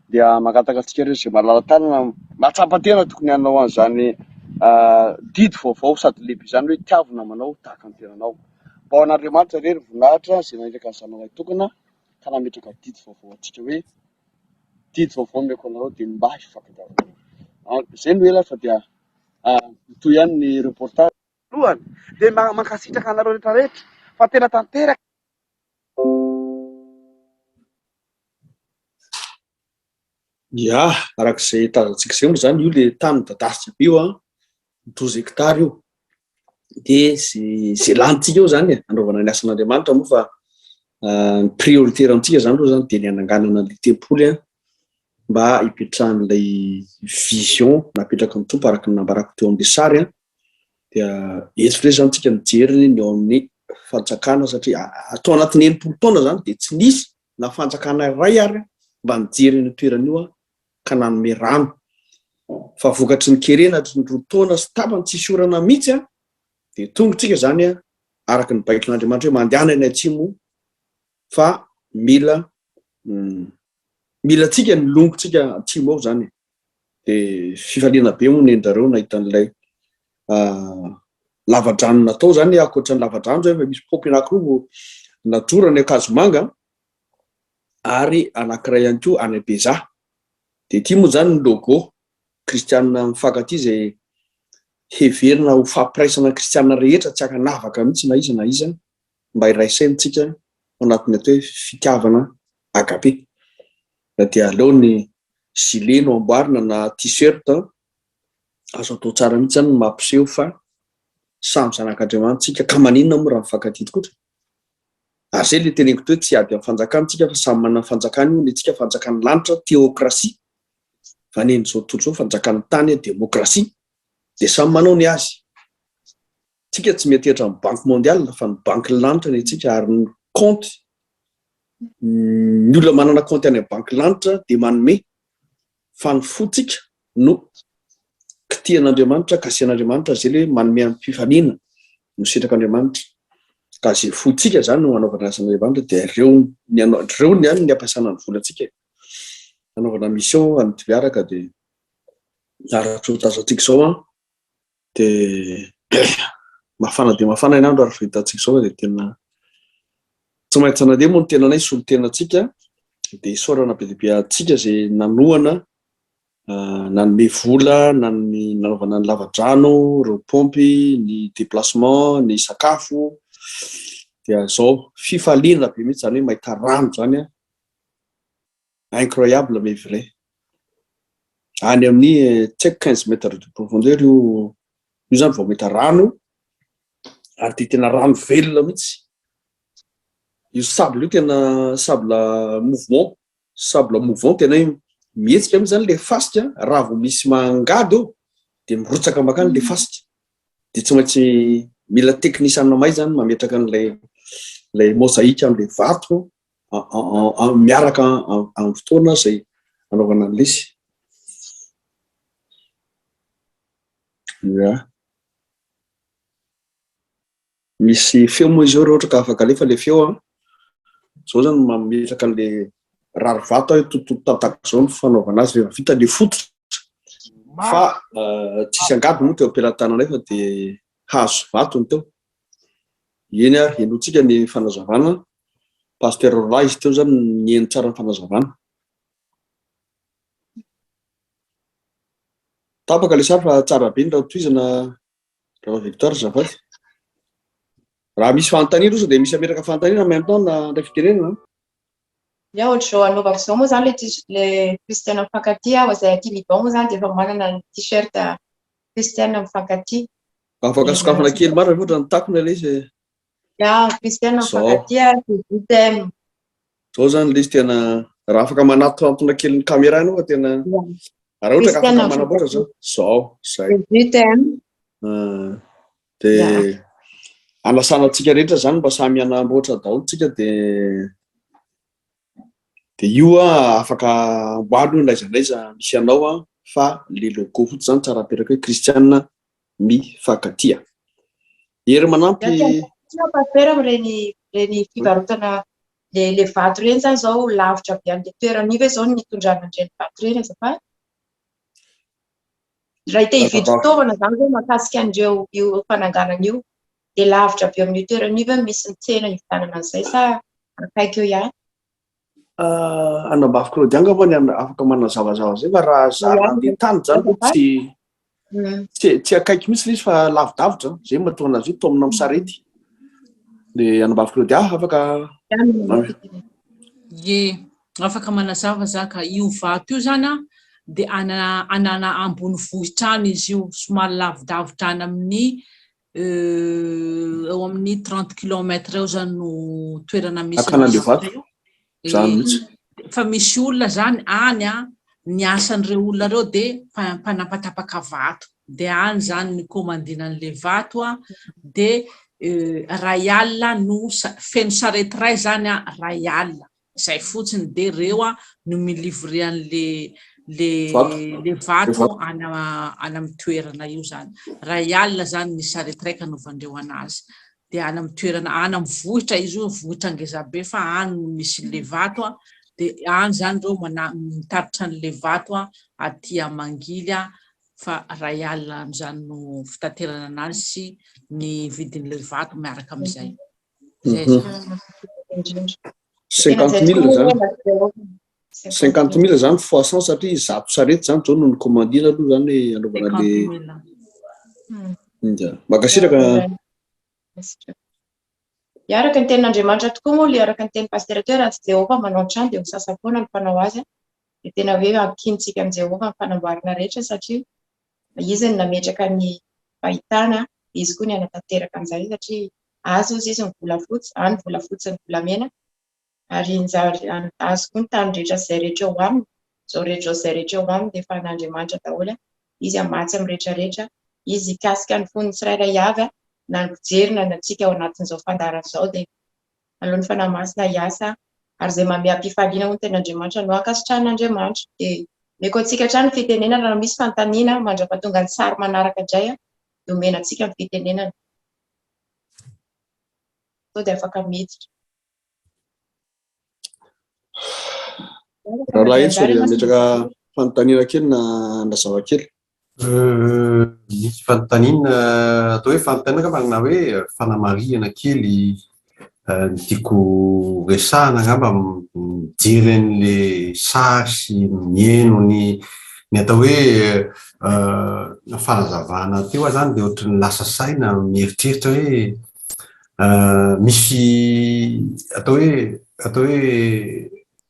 dia mangataka antsika rehetra izay malala-tanana mahatsapa tena tokony hanao an'izany didy vaovao sady lehibe izany hoe tiavo namanao tahaka ny tenanao. Mba ho an'Andriamanitra re ny voninahitra izay naniraka ny Zanany Lahitokana ka nametraka didy vaovao ho antsika hoe didy vaovao omeko anareo dia ny mba hifankatiavanareo. Izay no ela fa dia mitohy ihany ny reportage. Voalohany dia mankasitraka anareo rehetra rehetra fa tena tanteraka. Ya, araka izay tazantsika izay moa izany io ilay tany midadasika be io an, douze hectares io. Dia izay lanintsika eo izany e, hanaovana ny asan'Andriamanitra moa fa ny prioritaire amintsika izany aloha izany dia ny hananganana an'ilay tempoly an, mba hipetrahan'ilay vision napetraky ny Tompo araka ny nambarako teo amin'ilay sary an. Dia eto indray izany tsika mijery ny ao amin'ny fanjakana satria atao anatin'ny 60 taona izany dia tsy nisy na fanjakana iray ary mba nijery an'io toerana io ka nanome rano. Fa vokatry ny kere natry ny roa taona sy tapany tsisy orana mihitsy an, dia tonga tsika izany an, araka ny baikon'Andriamanitra hoe mandehana any atsimo fa mila mila antsika ny longontsika atsimo ao izany e. Dia fifaliana be moa nendrareo nahita an'ilay lavadrano natao izany, ankoatra ny lavadrano izay efa misy paompy anankiroa najoro any Ankazomanga ary anankiray ihany koa any Bezaha. Dia ity moa izany ny logo kristianina mifankatia izay heverina ho fampiraisana ny kristianina rehetra tsy ankanavaka mihitsy na iza na iza mba hiray saina isika ao anatin'ny atao hoe fitiavana agape. Na dia aleo ny gilet no amboarina na t-shirt, azo atao tsara mihitsy izany ny mampiseho fa samy zanak'Andriamanitra isika ka maninona moa raha mifankatia tokoa? Ary izay ilay teneniko teo hoe tsy hiady amin'ny fanjakana isika fa samy manana ny fanjakany io ny antsika fanjakan'ny lanitra, théocratie, fa ny an'izao tontolo izao fanjakan'ny tany, démocratie, dia samy manao ny azy. Tsika tsy miantehitra amin'ny banque mondiale fa ny banky lanitra ny antsika ary ny compte ny olona manana compte any amin'ny banky lanitra dia manome fa ny fotsika no kitihan'Andriamanitra kasihan'Andriamanitra zay le hoe manome amim-pifaliana no sitrak'Andriamanitra ka zay fotsika zany no anaovana asan'Andriamanitra dia ireo ny ireo ny any ny ampiasana ny volantsika anaovana mission any Toliara ka dia araka izao tazantsika izao an Dia mafana dia mafana ny andro ary vao hitantsika izao fa dia tena tsy maintsy nandeha moa ny tenanay solontena antsika dia isaorana be dia be antsika izay nanohana nanome vola na ny nanaovana ny lavadrano, ireo paompy, ny déplacement, ny sakafo dia izao fifaliana be mihitsy izany hoe mahita rano izany an. Incroyable mais vrai. Any amin'ny tsy haiko 15 mètres de profondeur io io zany vao mahita rano ary dia tena rano velona mihitsy. Io sable io tena sable mouvement, sable mouvant tena hoe mihetsika mihitsy zany le fasika raha vao misy mangady eo dia mirotsaka makany le fasika. Dia tsy maintsy mila teknisiana mahay zany mametraka an'ilay ilay mosaïque amin'ilay vato miaraka amin'ny fotoana izay anaovana ny lesy. Ya. Misy feo moa izy eo raha ohatra ka afaka alefa le feo an. Zao zany mametraka an'le rary vato aho tototo zao ny fanaovana azy rehefa vita le fototra. Fa tsisy angady moa teo am-pelatananay fa dia hazo sy vato ny teo. Eny ary, henointsika ny fanazavana. Pasteur Roland izy teo zany niheno tsara ny fanazavana. Tapaka le sary fa tsara be ny raha tohizana Rahalahy Victor azafady. Raha misy fanontaniana osa dia misy ametraka fanontaniana en même temps na handray fitenenana. Ya ohatr'izao anaovako izao moa izany le le kristiana mifankatia aho izay aty Liban moa izany dia efa manana ny t-shirt kristiana mifankatia. Afaka sokafana kely marina ve ohatran'ny takona ilay izy e? Ya kristiana mifankatia je t'aime. Zao zany ilay izy tena raha afaka manatona kely ny caméra ianao fa tena raha ohatra ka afaka manamboatra zao zao zay. Je t'aime. Dia anasana antsika rehetra zany mba samy hanamboatra daholo tsika dia dia io afaka amboarina io n'aiza n'aiza misy anao an fa le logo fotsiny zany tsara apetraka hoe kristiana mifankatia. Hery manampy. Pasitera amin'ireny ireny fivarotana le le vato ireny zany zao lavitra be an'le toerana io ve zao ny nitondrana an'ireny vato ireny azafady? Raha te hividy fitaovana zany zao mahakasika an'ireo io fananganana io dia lavitra be amin'io toerana io ve misy ny tsena hividianana an'izay sa akaiky eo ihany? Anabavy Claudia angamba ny afaka manazavazava izay fa raha za nandeha tany zany aloha tsy tsy tsy akaiky mihitsy ilay izy fa lavidavitra, izay no mahatonga anazy hoe taomina amin'ny sarety. Dia anabavy Claudia afaka Ie, afaka manazava za ka. Io vato io zany an, dia ana anana ambonivohitra any izy io, somary lavidavitra any amin'ny eo amin'ny 30 kilomètre eo zany no toerana misy Akana an'ilay vato io. Zany mihitsy. Fa misy olona zany any an, ny asan'ireo olona ireo dia mpanapatapaka vato. Dia any zany ny commandina an'ilay vato an, dia ray alina no feno sarety iray zany an, ray alina. Zay fotsiny dia reo no mi-livrer an'le le le vato any any amin'ny toerana io zany. Ray alina zany ny sarety raika anaovandreo anazy. Dia any amin'ny toerana any amin'ny vohitra izy io, vohitra ngeza be fa any no misy le vato an, dia any zany reo mana- mitatitra an'le vato an aty Mangily an, fa ray alina amin'izany no fitaterana anazy sy ny vidin'le vato miaraka amin'izay. Zay zany. Cinquante mille zany. Cinquante mille zany fois cent satria zato sarety zany zao no nicommandina aloha zany hoe anaovana le Inja. Mankasitraka. Dia araka ny tenin'Andriamanitra tokoa moa ilay araka ny tenin'i Pasitera teo raha tsy Jehovah manao trano dia ho sasa-poana ny mpanao azy. Dia tena hoe ankinintsika amin'i Jehovah ny fanamboarana rehetra satria Izy no nametraka ny fahitana, Izy koa ny hanatanteraka an'izay satria azy hozy izy ny volafotsy, any volafotsy ny volamena ary azy koa ny tany rehetra sy izay rehetra eo aminy, izao rehetra izao sy izay rehetra eo aminy dia efa an'Andriamanitra daholo, Izy hamatsy amin'ny rehetra rehetra, Izy hikasika ny fon'ny tsirairay avy na ny mpijery na ny antsika ao anatin'izao fandaharana izao dia aleo ny Fanahy Masina hiasa ary izay manome am-pifaliana hoy ny tenin'Andriamanitra no ankasitrahan'Andriamanitra dia omeko antsika hatrany ny fitenenana raha misy fanontaniana mandra-pahatonga ny sary manaraka indray dia omena antsika ny fitenenana. Sao dia afaka miditra. Rahalahy Enzo dia hametraka fanontaniana kely na hanazava kely. Misy fanontaniana, atao hoe fanontaniana angamba na hoe fanamarihana kely ny tiako resahana angamba mijery an'ilay sary sy mihaino ny ny atao hoe fanazavana teo aho izany dia ohatran'ny lasa saina mieritreritra hoe misy atao hoe atao hoe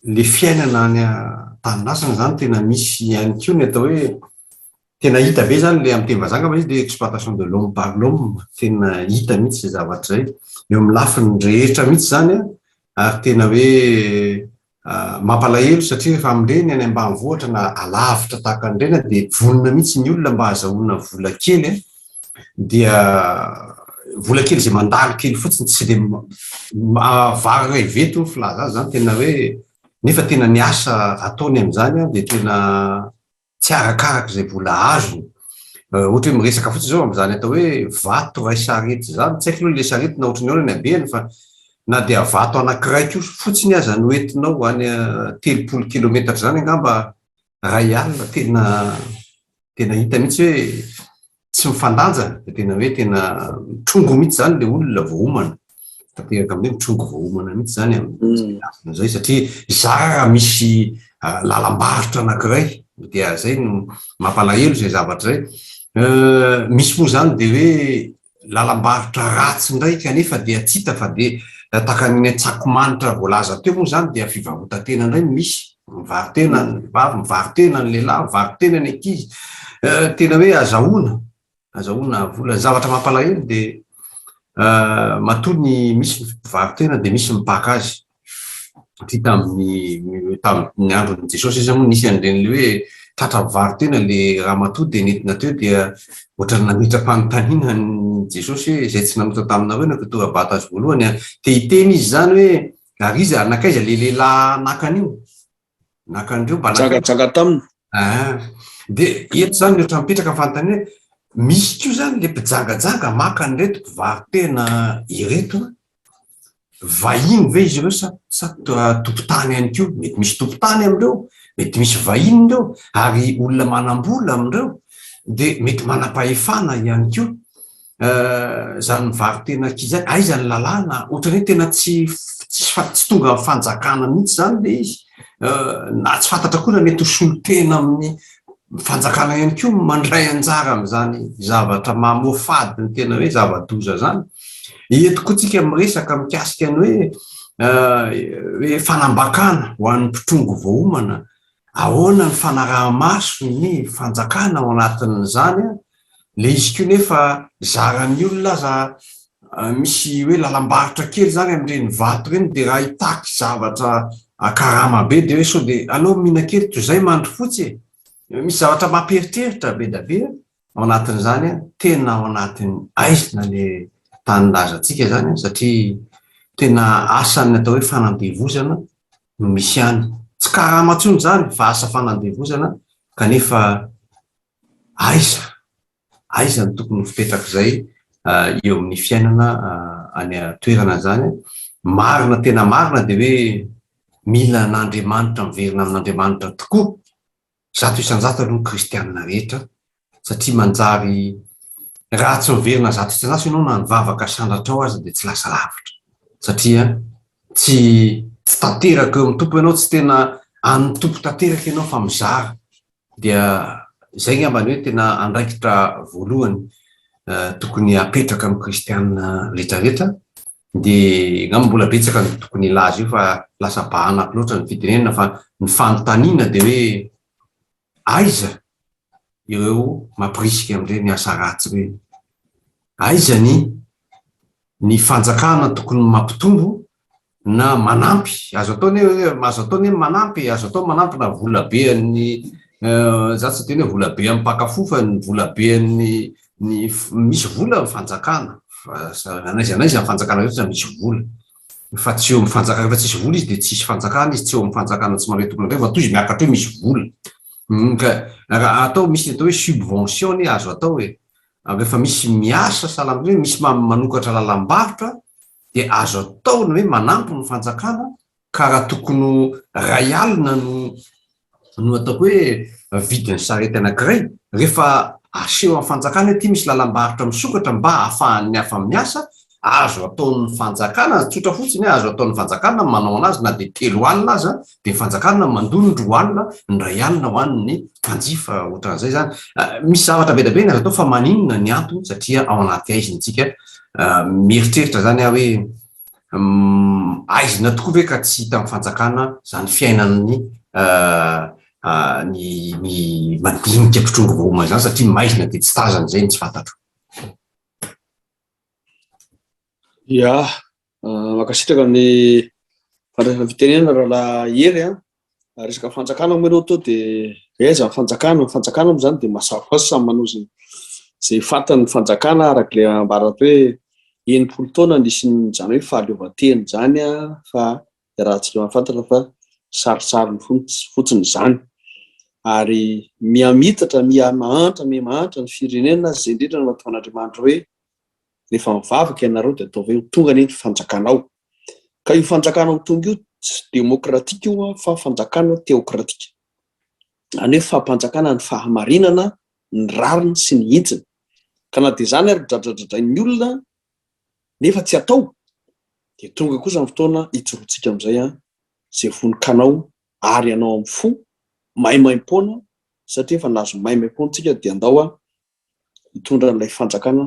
ilay fiainana any an-tanindrazana izany tena misy ihany koa ny atao hoe tena hita be izany ilay amin'ny teny vazaha angamba izy ilay exploitation de l'homme par l'homme, tena hita mihitsy izay zavatra izay, eo amin'ny lafiny rehetra mihitsy izany an, ary tena hoe mampalahelo satria rehefa amin'ireny any ambanivohitra na alavitra tahaka an'ireny dia vonona mihitsy ny olona mba hahazahoana vola kely an, dia vola kely izay mandalo kely fotsiny tsy dia vary raiveto ny filaza azy izany tena hoe nefa tena ny asa ataony amin'izany an dia tena tsy arakaraka izay vola azony. Ohatra hoe miresaka fotsiny izao amin'izany atao hoe vato iray sarety izany, tsy haiko aloha ilay sarety na ohatran'ny ahoana ny habehany fa na dia vato anankiray koa fotsiny aza no entinao any 30 kilometatra izany angamba iray alina tena tena hita mihitsy hoe tsy mifandanja dia tena hoe tena mitrongo mihitsy izany ilay olona voaomana. Tanteraka amin'izay mitrongo voaomana mihitsy izany amin'izay satria zara raha misy lalam-barotra anankiray dia izay no mampalahelo izay zavatra izay. Misy moa izany dia hoe lalam-barotra ratsy indray kanefa dia tsy hita fa dia tahaka ny Antsakomanitra voalaza teo moa izany dia fivarotan-tena indray no misy. Mivaro-tena ny vehivavy, mivaro-tena ny lehilahy, mivaro-tena ny ankizy. Tena hoe azahoana, azahoana vola. Ny zavatra mampalahelo dia matoa ny misy ny mpivaro-tena dia misy mipaka azy. Satria tamin'ny tamin'ny andron'i Jesosy aza moa nisy an'ireny le hoe tratra mpivaro-tena le ramatoa dia nentina teo dia ohatran'ny nametra-panontaniana an'i Jesosy hoe izay tsy nanota taminareo no tora-bato azy voalohany. Te hiteny izy izany hoe ary iza nankaiza le lehilahy naka an'io? Naka an'ireo mba nankaiza? Jangajanga taminy. Ah, dia eto izany ny ohatran'ny mipetraka ny fanontaniana hoe misy koa izany le mpijangajanga maka an'ireto mpivaro-tena ireto an? Vahiny ve izy ireo sa sa tompon-tany ihany koa? Mety misy tompon-tany amin'ireo, mety misy vahiny ireo, ary olona manam-bola amin'ireo, dia mety manam-pahefana ihany koa. Izany mivaro-tena aky izany, aiza ny lalàna? Ohatran'ny hoe tena tsy tsy tsy tonga amin'ny fanjakana mihitsy izany ilay izy. Na tsy fantatra koa na mety ho solontena amin'ny fanjakana ihany koa mandray anjara amin'izany zavatra mamoafady ny tena hoe zava-doza izany. Eto koa tsika miresaka mikasika ny hoe hoe fanambakana ho an'ny mpitrongy voaomana. Ahoana ny fanaraha-maso ny fanjakana ao anatin'izany? Ilay izy koa nefa zaran'ny olona aza misy hoe lalam-barotra kely izany amin'ireny vato ireny dia raha hitaky zavatra karama be dia hoe sao dia aleo mihinan-kely toy izay mandry fotsy e! Misy zavatra mampieritreritra be dia be ao anatin'izany, tena ao anatin'ny aizina ilay tanindrazantsika izany satria tena asan'ny atao hoe fanandevozana no misy any. Tsy karama intsony izany fa asa fanandevozana kanefa aiza, aiza no tokony ho fipetrak'izay eo amin'ny fiainana any an-toerana izany. Marina tena marina dia hoe mila an'Andriamanitra, miverina amin'Andriamanitra tokoa 100% aloha ny kristianina rehetra satria manjary raha tsy miverina 100% ianao na ny vavaka sandratrao aza dia tsy lasa lavitra satria tsy tsy tanteraka eo amin'ny Tompo ianao, tsy tena an'ny Tompo tanteraka ianao fa mizara dia izay angamba ny hoe tena andraikitra voalohany tokony hapetraka amin'ny kristianina rehetra rehetra dia angamba mbola betsaka ny tokony hilaza io fa lasa bahanako loatra ny fitenenana fa ny fanontaniana dia hoe aiza ireo mampirisika amin'ireny asa ratsy ireny? Aiza ny ny fanjakana tokony mampitombo na manampy, azo atao anie hoe azo atao anie ny manampy e, azo atao ny manampy na vola be an'ny za tsy hiteny hoe vola be an'ny mpaka fo fa ny vola be an'ny ny misy vola ny fanjakana fa n'aiza n'aiza ny fanjakana rehetra misy vola fa tsy eo amin'ny fanjakana rehefa tsisy vola izy dia tsisy fanjakana izy, tsy eo amin'ny fanjakana tsy mandray tompon'andraikitra fa toy izy miakatra eo misy vola ka raha atao misy ny atao hoe subvention anie azo atao e, rehefa misy miasa sahala amin'ireny misy manokatra lalam-barotra dia azo atao ny hoe manampy ny fanjakana ka raha tokony ho ray alina no no ataoko hoe vidin'ny sarety anankiray, rehefa aseho amin'ny fanjakana hoe ity misy lalam-barotra misokatra mba ahafahan'ny hafa miasa, azo ataon'ny fanjakana, tsotra fotsiny hoe azo ataon'ny fanjakana ny manao anazy na dia 30 alina aza, dia ny fanjakana mandoa ny 2 alina, ny 1 alina ho an'ny mpanjifa, ohatran'izay izany. Misy zavatra be dia be ny azo atao fa maninona ny antony satria ao anaty haizina isika Mieritreritra izany aho hoe aizina tokoa ve ka tsy hitan'ny fanjakana izany fiainan'ny ny ny madinika mpitrongy vao izany satria maizina dia tsy tazana izay no tsy fantatro. Ya, mankasitraka ny fandraisana fitenenana rahalahy Hery a. Resaka fanjakana moa ianao teo dia aiza ny fanjakana? Ny fanjakana moa izany dia mazava ho azy samy manao izay izay fantany ny fanjakana araka ilay ambara teo hoe 60 taona nisian'izany hoe fahaleovantena izany fa iarahantsika mahafantatra fa sarintsariny fotsiny izany. Ary miha-mitatra, miha-mahantra, miha-mahantra ny firenena, izay indrindra no ataon'Andriamanitra hoe, rehefa mivavaka ianareo dia ataovy hoe ho tonga anie ny fanjakanao. Ka io fanjakana ho tonga io tsy demokratika io fa fanjakana teokratika. Izany hoe fampanjakana ny fahamarinana, ny rariny sy ny hintsiny. Ka na dia izany ary dradradradrain'ny olona nefa tsy atao dia tonga kosa ny fotoana hijoroantsika amin'izay izay vonon-kanao ary hanao amin'ny fo maimaimpoana satria efa nahazo maimaimpoana tsika dia andao hitondra an'ilay fanjakana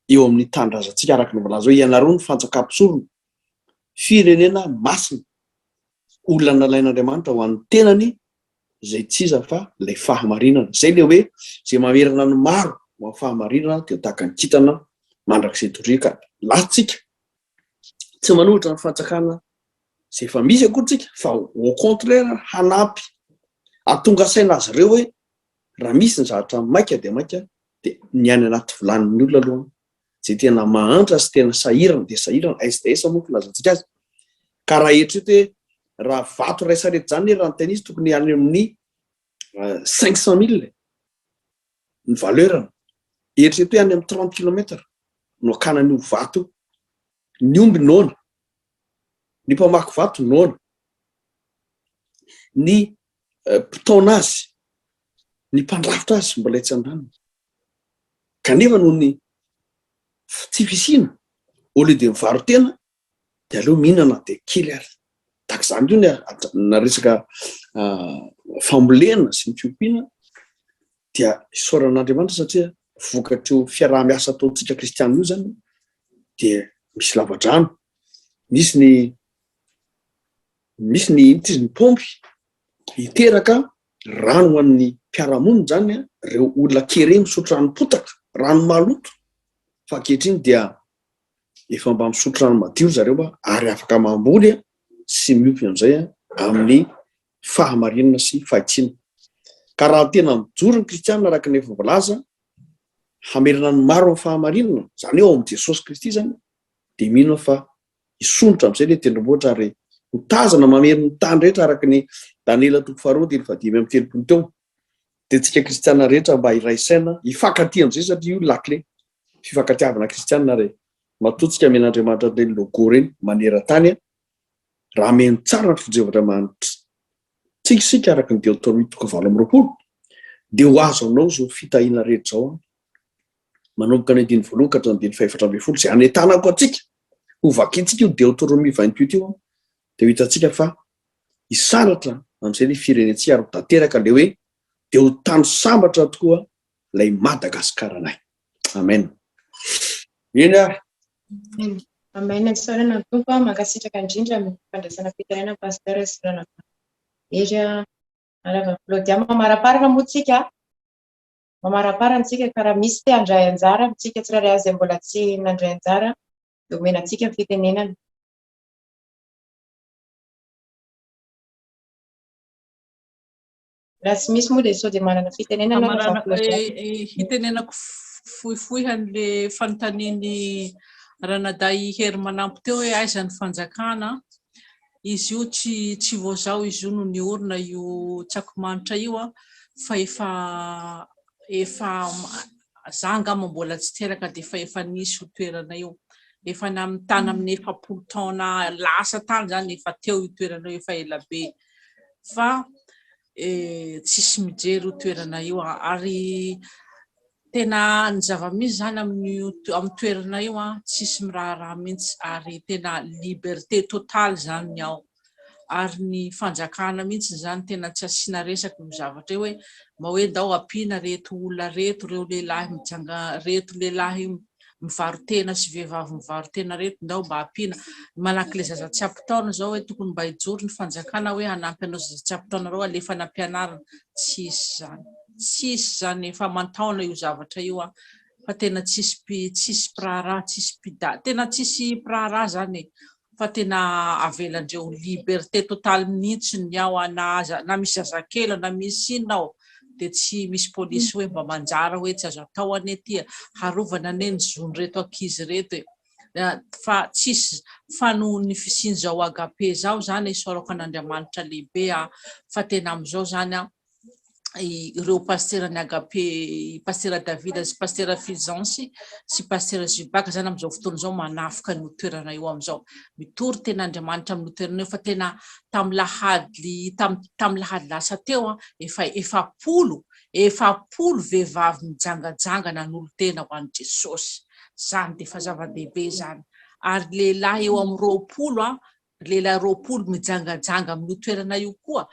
eo amin'ny tanindrazantsika araka ny voalaza hoe ianareo no fanjakam-pisorona, firenena masina, olona nalain'Andriamanitra ho an'ny tenany izay tsy iza fa ilay fahamarinana. Izay ilay hoe izay mamerina ny maro ho amin'ny fahamarinana dia ho tahaka ny kintana mandrakizay doria ka latsika tsy manohitra ny fanjakana izay efa misy akory tsika fa au contraire hanampy hahatonga saina azy ireo hoe raha misy ny zavatra maika dia maika dia ny any anaty vilanin'ny olona aloha izay tena mahantra sy tena sahirana dia sahirana, SDS moa filazantsika azy, ka raha eritrereto hoe raha vato iray sarety izany raha ny tena izy tokony any amin'ny 500 mille ny valeur-ny, eritrereto hoe any amin'ny 30 kilomètre no akana an'io vato io, ny omby noana, ny mpamaky vato noana, ny mpitaona azy, ny mpandrafitra azy mbola etsy andaniny. Kanefa noho ny tsy fisiana, au lieu de mivaro-tena dia aleo mihinana dia kely ary. Tahaka izany koa ny na resaka fambolena sy ny fiompiana dia isaorana an'Andriamanitra satria vokatr'io fiaraha-miasa ataontsika kristianina io izany dia misy lava-drano, misy ny misy ny inona izy ny paompy hiteraka rano ho an'ny mpiara-monina izany ireo olona kere misotro ranom-potaka, rano maloto fa ankehitriny dia efa mba misotro rano madio ry zareo ary afaka mamboly sy miompy amin'izay amin'ny fahamarinana sy fahitsiana. Ka raha tena mijoro ny kristiana araka ny efa voalaza, hamerina ny maro amin'ny fahamarinana, izany hoe ao amin'i Jesosy Kristy izany, dia mino aho fa hisondrotra amin'izay ilay tendrombohitra ary ho tazana mamery ny tany rehetra araka ny Daniela toko faharoa andininy fahadimy amby telopolo teo. Dia tsika kristiana rehetra mba hiray saina, hifankatia amin'izay satria io lakile fifankatiavana kristiana ary matoa tsika amen'Andriamanitra an'ireny logo ireny maneran-tany raha ameno tsara ny fijevan'Andriamanitra tsika isika araka ny Deoteronomia toko 28 dia ho azo anao izao fitahiana rehetra izao manomboka ny andininy voalohany ka hatramin'ny andininy faha-14 izay anentanako antsika ho vakintsika io Deoteronomia 28 io dia ho hitantsika fa hisandratra amin'izay ny firenentsika ary ho tanteraka ilay hoe dia ho tany sambatra tokoa ilay Madagasikaranay. Amen. Eny ary. Amen. Amen. Isaorana ny Tompo. Mankasitraka indrindra amin'ny fandraisana fitarainana Pasteur sy Ranavavy Hery. Ranavavy Claudia, mamaraparana moa tsika. Mamaraparana tsika ka raha misy te handray anjara amintsika tsirairay avy izay mbola tsy nandray anjara dia omena antsika ny fitenenana. Raha tsy misy moa dia sao dia manana fitenenana Amarana, hitenenako fohifohy an'le fanontanian'i Ranadahy Hery Manampy teo hoe aiza ny fanjakana. Izy io tsy tsy vao zao izy io no niorina io Tsakomanitra io fa efa efa za angamba mbola tsy teraka dia efa efa nisy io toerana io. Efa ny tany amin'ny 40 taona lasa tany zany efa teo io toerana io efa ela be. Fa tsisy mijery io toerana io ary tena ny zava-misy zany amin'io amin'ny toerana io tsisy miraharaha mihitsy ary tena liberté totale zany ny ao ary ny fanjakana mihitsy zany tena tsy asiana resaka io zavatra io hoe mba hoe ndao ampiana reto olona reto ireo lehilahy mijanga reto lehilahy mivaro-tena sy vehivavy mivaro-tena reto ndao mba ampiana manahaky ilay zaza tsy ampy taona zao hoe tokony mba hijoro ny fanjakana hoe hanampy anao zaza tsy ampy taona reo alefa any am-pianarana tsisy zany tsisy zany efa aman-taona io zavatra io a fa tena tsisy tsisy mpiraharaha tsisy mpida tena tsisy mpiraharaha zany e fa tena avelandreo liberté totale mihitsy ny ao na aza na misy zazakely na misy inona ao dia tsy misy polisy hoe mba manjara hoe tsy azo atao anie ty harovana anie ny zon'ireto ankizy ireto e fa tsisy fa noho ny fisian'izao agape zao zany isaorako an'Andriamanitra lehibe aho fa tena amin'izao zany a. ireo pasiteran'ny Agape, i Pasitera Davida sy Pasitera Fulgence sy Pasitera Zubaka zany amin'izao fotoana izao manafika an'io toerana io amin'izao. Mitory tena Andriamanitra amin'io toerana io fa tena tamin'ny lahady tamin'ny lahady lasa teo an, efa 40, 40 vehivavy mijangajanga nanolo-tena ho an'i Jesosy. Izany dia efa zava-dehibe izany. Ary lehilahy eo amin'ny 20 an, lehilahy 20 mijangajanga amin'io toerana io koa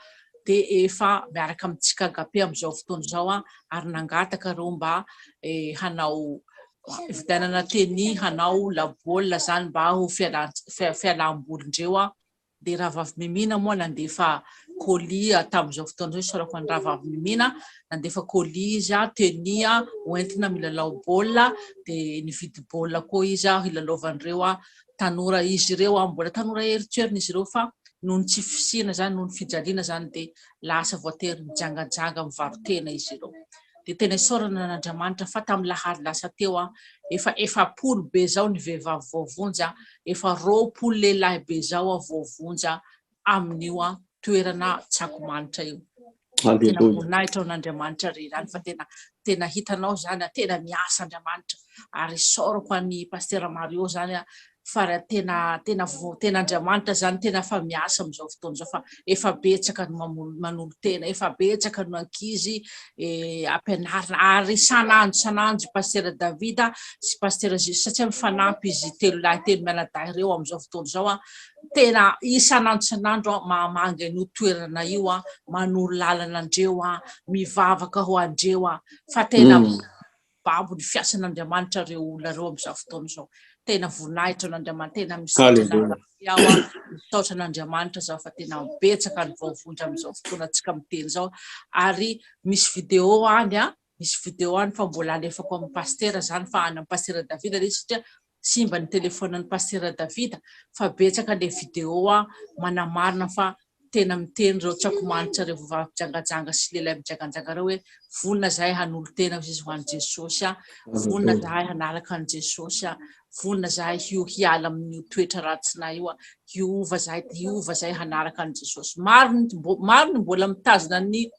dia efa miaraka amintsika Agape amin'izao fotoana izao ary nangataka ireo mba hanao hividianana tenue, hanao labaolina izany mba ho fialam-bolindreo. Dia Rahavavy Mimina moa nandefa colis tamin'izao fotoana izao, isaorako an'i Rahavavy Mimina, nandefa colis izy, tenue hoentina milalao baolina, dia nividy baolina koa izy hilalaovan'ireo tanora izy ireo an, mbola tanora eritseriny izy ireo fa noho ny tsy fisiana izany, noho ny fijaliana izany dia lasa voatery mijangajanga mivaro-tena izy ireo. Dia tena isaorana an'Andriamanitra fa tamin'ny lahady lasa teo an, efa 40 be izao ny vehivavy voavonjy an, efa 20 lehilahy be izao an voavonjy an amin'io an toerana Tsakomanitra io. Tena voninahitra ho an'Andriamanitra re izany fa tena tena hitanao izany tena miasa Andriamanitra ary isaorako an'i Pasitera Mario izany fa raha tena tena tena Andriamanitra izany tena fa miasa amin'izao fotoana izao fa efa betsaka no manolo-tena efa betsaka no ankizy eh, ampianarina ary isan'andro isan'andro i Pasitera Davida sy Pasitera Jésus satria mifanampy izy telo lahy telo mianadahy ireo amin'izao fotoana izao a Tena isan'andro isan'andro aho mahamangy an'io toerana io aho, manoro lalana andreo aho, mivavaka ho andreo aho, fa tena babo ny fiasan'Andriamanitra ireo olona ireo amin'izao fotoana izao. Tena voninahitra an'Andriamanitra, tena misaotra anareo aho, misaotra an'Andriamanitra zaho fa tena betsaka ny voavonjy amin'izao fotoana antsika miteny izao. Ary misy vidéo any an, misy vidéo any fa mbola alefako amin'ny pasitera izany fa any amin'ny pasitera David ilay izy satria simba ny telephone an'i Pasitera Davida fa betsaka le vidéo manamarina fa tena miteny ireo tsakomanitra ireo vehivavy mpijangajanga sy lehilahy mijanganjanga ireo hoe vonona zahay hanolo-tena hoy izy ho an'i Jesosy a, vonona zahay hanaraka an'i Jesosy a, vonona zahay hiala amin'io toetra ratsinay io a, hiova zahay, hiova zahay hanaraka an'i Jesosy. Maro ny maro ny mbola mitazona ny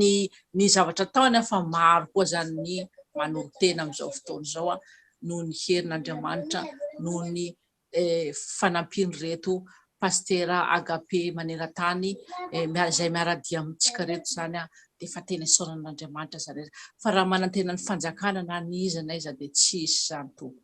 ny ny zavatra ataony fa maro koa zany ny manolo-tena amin'izao fotoana izao noho ny herin'Andriamanitra, noho ny fanampian'ireto pasitera Agape maneran-tany izay miara-dia amintsika ireto izany dia efa tena isaorana an'Andriamanitra izany. Fa raha manantena ny fanjakana na ny iza na iza dia tsy hisy izany tompoko.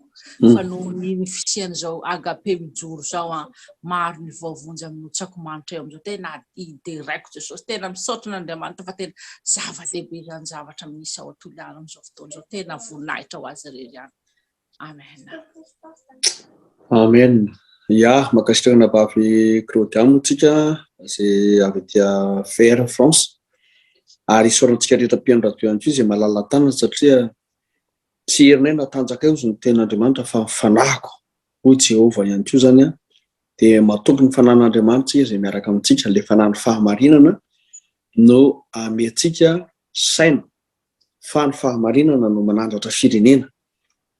Fa noho ny fisian'izao Agape mijoro izao an, maro ny voavonjy amin'ny hotsakomanitra eo amin'izao. Tena deraiko Jesosy, tena misaotra an'Andriamanitra fa tena zava-dehibe izany zavatra misy ao Toliara amin'izao fotoana izao. Tena voninahitra ho azy irery ihany. Amen. Amen. Ya, mankasitraka anabavy Claudia moa tsika izay avy aty FR France. Ary isaorantsika rehetra mpihaino radio ihany koa izay malala-tanana satria Tsy herinay na tanjakay hozy ny tenin'Andriamanitra fa ny fanahiko hoy Jehovah ihany koa izany an, dia matoky ny fanahin'Andriamanitra isika izay miaraka amintsika, ilay fanahin'ny fahamarinana no ameantsika saina fa ny fahamarinana no manandratra firenena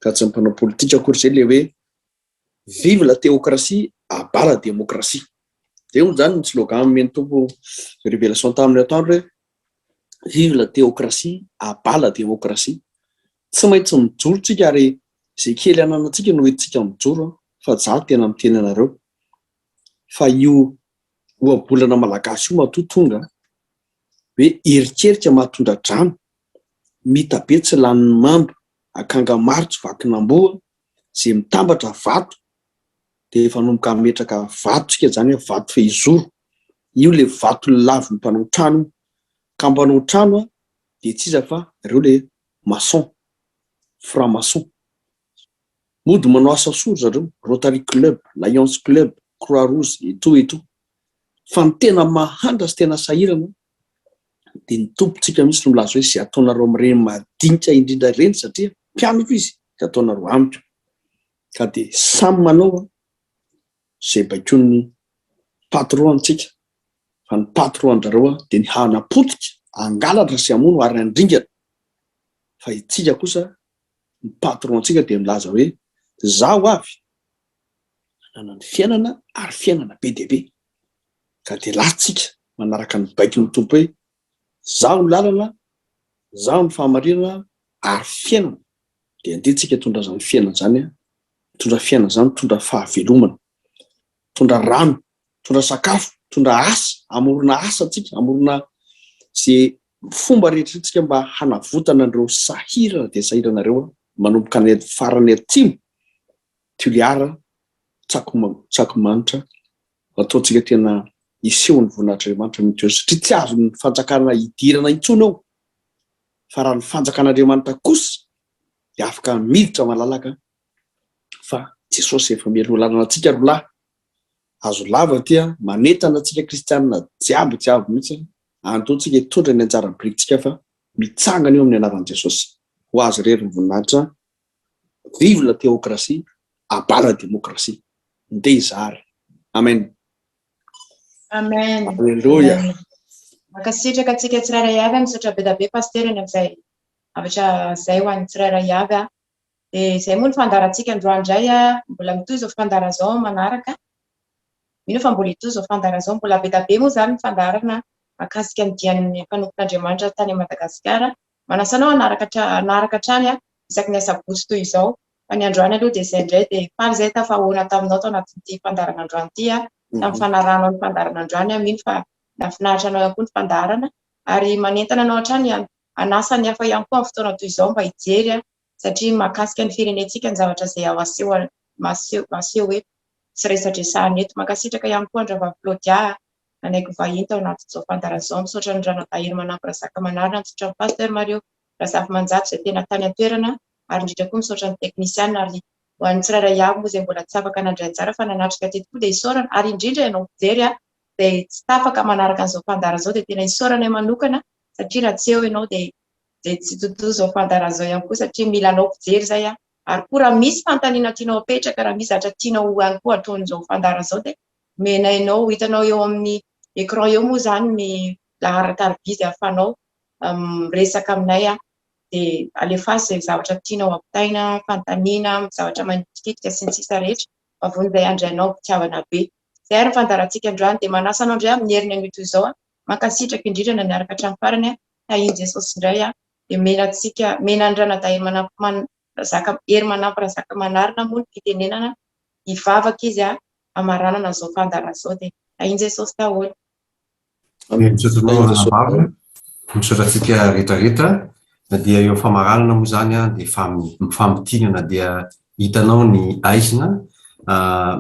ka tsy ny mpanao politika akory izay ilay hoe Vive la théocratie, à bas la démocratie. Zay moa zany ny slogan nomen'ny Tompo révélation taminy atoandro hoe Vive la théocratie, à bas la démocratie. Tsy maintsy mijoro tsika ary izay kely ananantsika no entintsika mijoro fa za tena miteny anareo fa io ohabolana malagasy io matoa tonga hoe erikerika mahatondra-drano, mitabe tsy lanin'ny mamba, akanga maro tsy vakin'amboa, izay mitambatra vato dia efa hanomboka hametraka vato tsika izany hoe vato fehizoro, io le vato lavin'ny mpanao trano io, ka mpanao trano dia tsy iza fa ireo le maçon, franc maçon, mody manao asa soa ry zareo, rotary club, lions club, croix rouge et tout et tout, fa ny tena mahantra sy tena sahirana dia ny Tompontsika mihitsy no milaza hoe izay ataonareo amin'ireny madinika indrindra ireny satria mpianako izy dia ataonareo amiko. Ka dia samy manao izay baikoin'ny patron antsika fa ny patron an-drareo dia ny hanapotika, hangalatra sy hamono ary handringana fa itsika kosa ny patron antsika dia milaza hoe zaho avy hanana ny fiainana ary fiainana be dia be. Ka dia latsika manaraka ny baikon'ny Tompo hoe. Izaho no lalana, Izaho no fahamarinana ary fiainana. Dia andeha tsika hitondra izany fiainana izany, mitondra fiainana izany, mitondra fahavelomana, mitondra rano, mitondra sakafo, mitondra asa, hamorona asa tsika, hamorona ze fomba rehetra tsika mba hanavotana an'ireo sahirana dia sahirana ireo manomboka any farany atsimo, Toliara, Tsakomanitra, ataontsika tena hiseho ny voninahitr'Andriamanitra mihitsy eo satria tsy azon'ny fanjakana hidirana intsony eo fa raha ny fanjakan'Andriamanitra kosa dia afaka miditra malalaka fa Jesosy efa mialoha lalana antsika ry lahy azo lava ity a manentana antsika kristianina jiaby jiaby mihitsy antontsika hitondra ny anjara birikintsika fa mitsangana eo amin'ny anaran'i Jesosy ho azy irery ny voninahitra Vive la théocratie, à bas la démocratie. Ndeha hizara. Amen. Amen. Alléluia. Mankasitraka antsika tsirairay avy, misaotra be dia be Pasitera ny amin'izay zavatra izay ho an'ny tsirairay avy. Dia izay moa ny fandaharantsika androany indray, mbola mitohy izao fandaharana izao manaraka. Mino aho fa mbola hitohy izao fandaharana izao, mbola be dia be moa izany ny fandaharana mahakasika ny dian'ny mpanompon'Andriamanitra tany Madagasikara. Manasa anao hanaraka hanaraka hatrany isaky ny asabotsy toy izao. Fa ny androany aloha dia izay indray dia faly izahay tafahoana taminao tao anatin'ity fandaharana androany ity tamin'ny fanarahanao ny fandaharana androany aho mino fa nahafinaritra anao ihany koa ny fandaharana ary manentana anao hatrany hanasa ny hafa ihany koa amin'ny fotoana toy izao mba hijery satria mahakasika ny firenentsika ny zavatra izay ao aseho aseho eto sy resadresahana eto. Mankasitraka ihany koa an-dRahavavy Claudia nanaiky ho vahiny tao anatin'izao fandaharana izao. Misaotra an'i Ranadahy Hery Razakamanarina, misaotra an'i Pasteur Mario Razafimanjato izay tena tany an-toerana ary indrindra koa misaotra ny teknisiana ary ho an'ny tsirairay avy moa izay mbola tsy afaka nandray anjara fa nanatrika teto koa dia isaorana ary indrindra ianao mpijery izay tsy tapaka manaraka an'izao fandaharana izao dia tena isaoranay manokana satria raha tsy eo ianao dia dia tsy tontosa izao fandaharana izao ihany koa satria mila anao mpijery izay ary koa raha misy fanontaniana tianao apetraka raha misy zavatra tianao ihany koa ataon'izao fandaharana izao dia omenay anao hitanao eo amin'ny écran eo moa izany ny laharan-tariby izay ahafahanao miresaka aminay dia alefaso izay zavatra tianao ampitaina, fanontaniana, zavatra manitikitika sy ny sisa rehetra fa vonona izay handray anao am-pitiavana be. Izay ary ny fandaharantsika androany dia manasa anao indray amin'ny heriny anio toy izao. Mankasitraka indrindra na niaraka hatramin'ny farany. Tahian'i Jesosy indray dia mena antsika, mena an'i Ranadahy Hery Razaka, Hery Manampy Razakamanarina moa ny fitenenana, hivavaka izy hamaranana an'izao fandaharana izao dia tahian'i Jesosy daholo. Misaotra anao ranabavy, misaotra antsika rehetra rehetra. Na dia eo famaranana moa izany dia mifamintinana dia hitanao ny aizina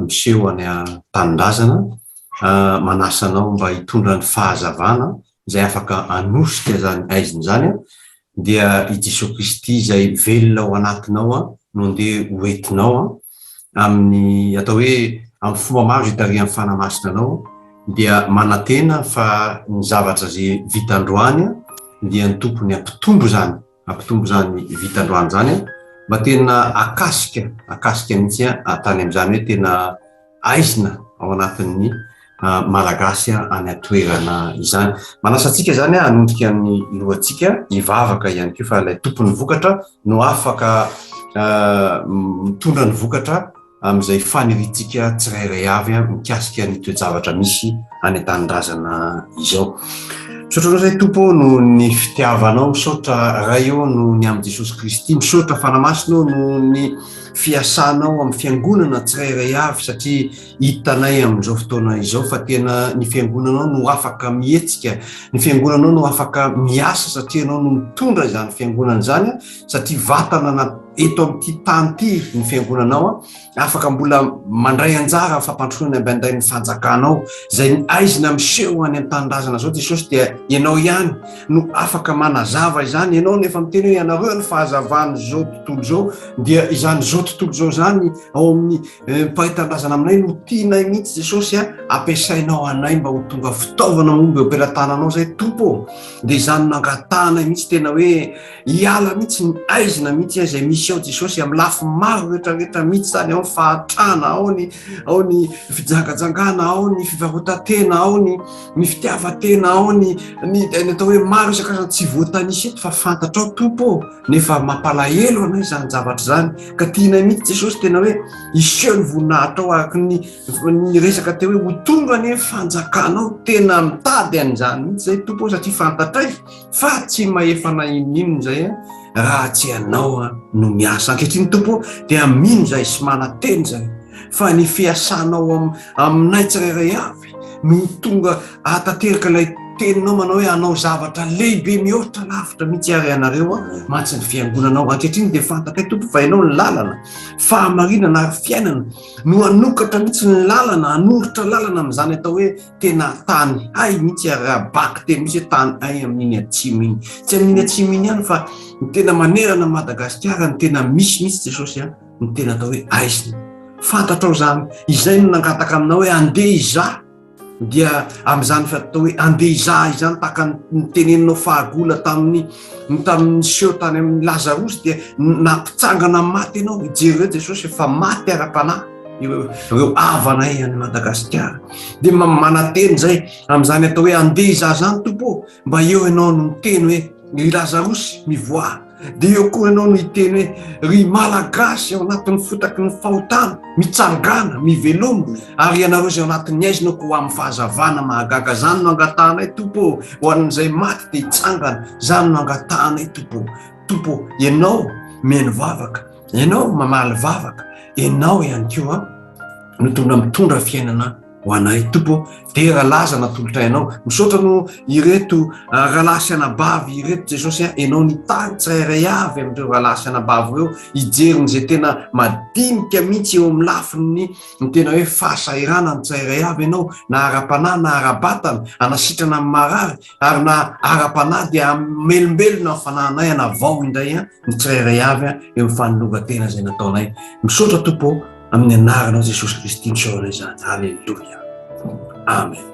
miseho any an-tanindrazana, manasa anao mba hitondra ny fahazavana izay afaka hanosika izany aizina izany dia i Jesoa Kristy izay velona ao anatinao no andeha ho entinao amin'ny atao hoe amin'ny fomba maro izay itarihan'ny Fanahy Masina anao dia manantena fa ny zavatra izay vita androany dia ny Tompony hampitombo izany hampitombo izany vita androany izany mba tena akasika akasika mihitsy tany amin'izany hoe tena aizina ao anatin'ny Malagasy any an-toerana izany. Manasa antsika izany hanondrika ny lohantsika hivavaka ihany koa fa ilay tompon'ny vokatra no afaka mitondra ny vokatra amin'izay faniriantsika tsirairay avy mikasika ny toe-javatra misy any an-tanindrazana izao. Misaotra anao izay Tompo ô noho ny fitiavanao, misaotra Ray ô noho ny amin'i Jesosy Kristy, misaotra Fanahy Masina ô noho ny fiasanao amin'ny fiangonana tsirairay avy satria hitanay amin'izao fotoana izao fa tena ny fiangonanao no afaka mihetsika, ny fiangonanao no afaka miasa satria ianao no mitondra izany fiangonana izany satria vatana na eto amin'ity tany ity ny fiangonanao afaka mbola mandray anjara amin'ny fampandrosoana ny ambiandain'ny fanjakanao izay ny aizina miseho any an-tanindrazana izao Jesosy dia ianao ihany no afaka manazava izany ianao nefa miteny hoe ianareo ny fahazavan'izao tontolo izao dia izany izao tontolo izao izany ao amin'ny eh, mpiray tanindrazana aminay no tianay mihitsy Jesosy a ampiasainao anay mba ho tonga fitaovana momba eo am-pelatananao izay Tompo ô dia izany nangatahanay mihitsy tena hoe hiala mihitsy ny aizina mihitsy izay misy ao Jesosy amin'ny lafy maro rehetra rehetra mihitsy izany ao ny fahatrana ao ny ao ny fijangajangana ao ny fivarotan-tena ao ny ny fitiavan-tena ao ny ny atao hoe maro isan-karazany tsy voatanisa eto fa fantatrao Tompo ô nefa mampalahelo anay izany zavatra izany ka tianay. Irinay mihitsy Jesosy tena hoe hiseho ny voninahitrao araka ny ny resaka teo hoe ho tonga anie ny fanjakanao. Tena mitady an'izany mihitsy izay Tompo satria fantatray fa tsy mahefa na inon'inona izay raha tsy ianao no miasa. Ankehitriny Tompo dia mino izay sy manantena izay fa ny fiasanao aminay tsirairay avy no tonga ahatanteraka ilay teninao manao hoe hanao zavatra lehibe mihoatra lavitra mihitsy ary ianareo mantsy ny fiangonanao. Ankehitriny dia fantatray Tompo fa ianao ny lalana, fahamarinana ary fiainana no hanokatra mihitsy ny lalana, hanoritra lalana amin'izany atao hoe tena tany hay mihitsy ary raha baky teny mihitsy hoe tany hay amin'iny atsimo iny. Tsy amin'iny atsimo iny ihany fa ny tena manerana Madagasikara ny tena misy mihitsy Jesosy a, ny tena atao hoe aizina. Fantatrao izany, izay no nangataka aminao hoe andeha hizaha dia amin'izany atao hoe andeha hizaha izany tahaka ny teneninao fahagola tamin'ny tamin'ny niseho tany amin'ny Lazarosy dia nampitsangana maty ianao hijery ireo Jesosy efa maty ara-panahy ireo havanay any Madagasikara dia manantena izay amin'izany atao hoe andeha hizaha izany Tompo mba eo ianao no miteny hoe ry Lazarosy mivoaha Dia eo koa ianao no hiteny hoe, Ry Malagasy ao anatin'ny fotaky ny fahotana, mitsangàna, miveloma, ary ianareo izay ao anatin'ny haizina koa ho amin'ny fahazavana mahagaga. Izany no angatahanay, Tompo ô, ho an'izay maty dia hitsangana. Izany no angatahanay, Tompo ô. Tompo ô, Ianao mihaino vavaka, Ianao mamaly vavaka, Ianao ihany koa no tonga mitondra fiainana ho anay Tompo ô, dera laza natolotray Anao, misaotra noho ireto rahalahy sy anabavy ireto Jesosy a, Ianao nitahy tsirairay avy amin'ireo rahalahy sy anabavy ireo hijery ny izay tena madinika mihitsy eo amin'ny lafiny ny tena hoe fahasahiranany tsirairay avy Ianao na ara-panahy na ara-batana, hanasitrana ny marary ary na ara-panahy dia hamelombelona ny fanahinay hanavao indray ny tsirairay avy eo amin'ny fanoloran-tena izay nataonay. Misaotra Tompo ô. Amin'ny anaranao Jesosy Kristy misaorana izany. Aleloia. Amen.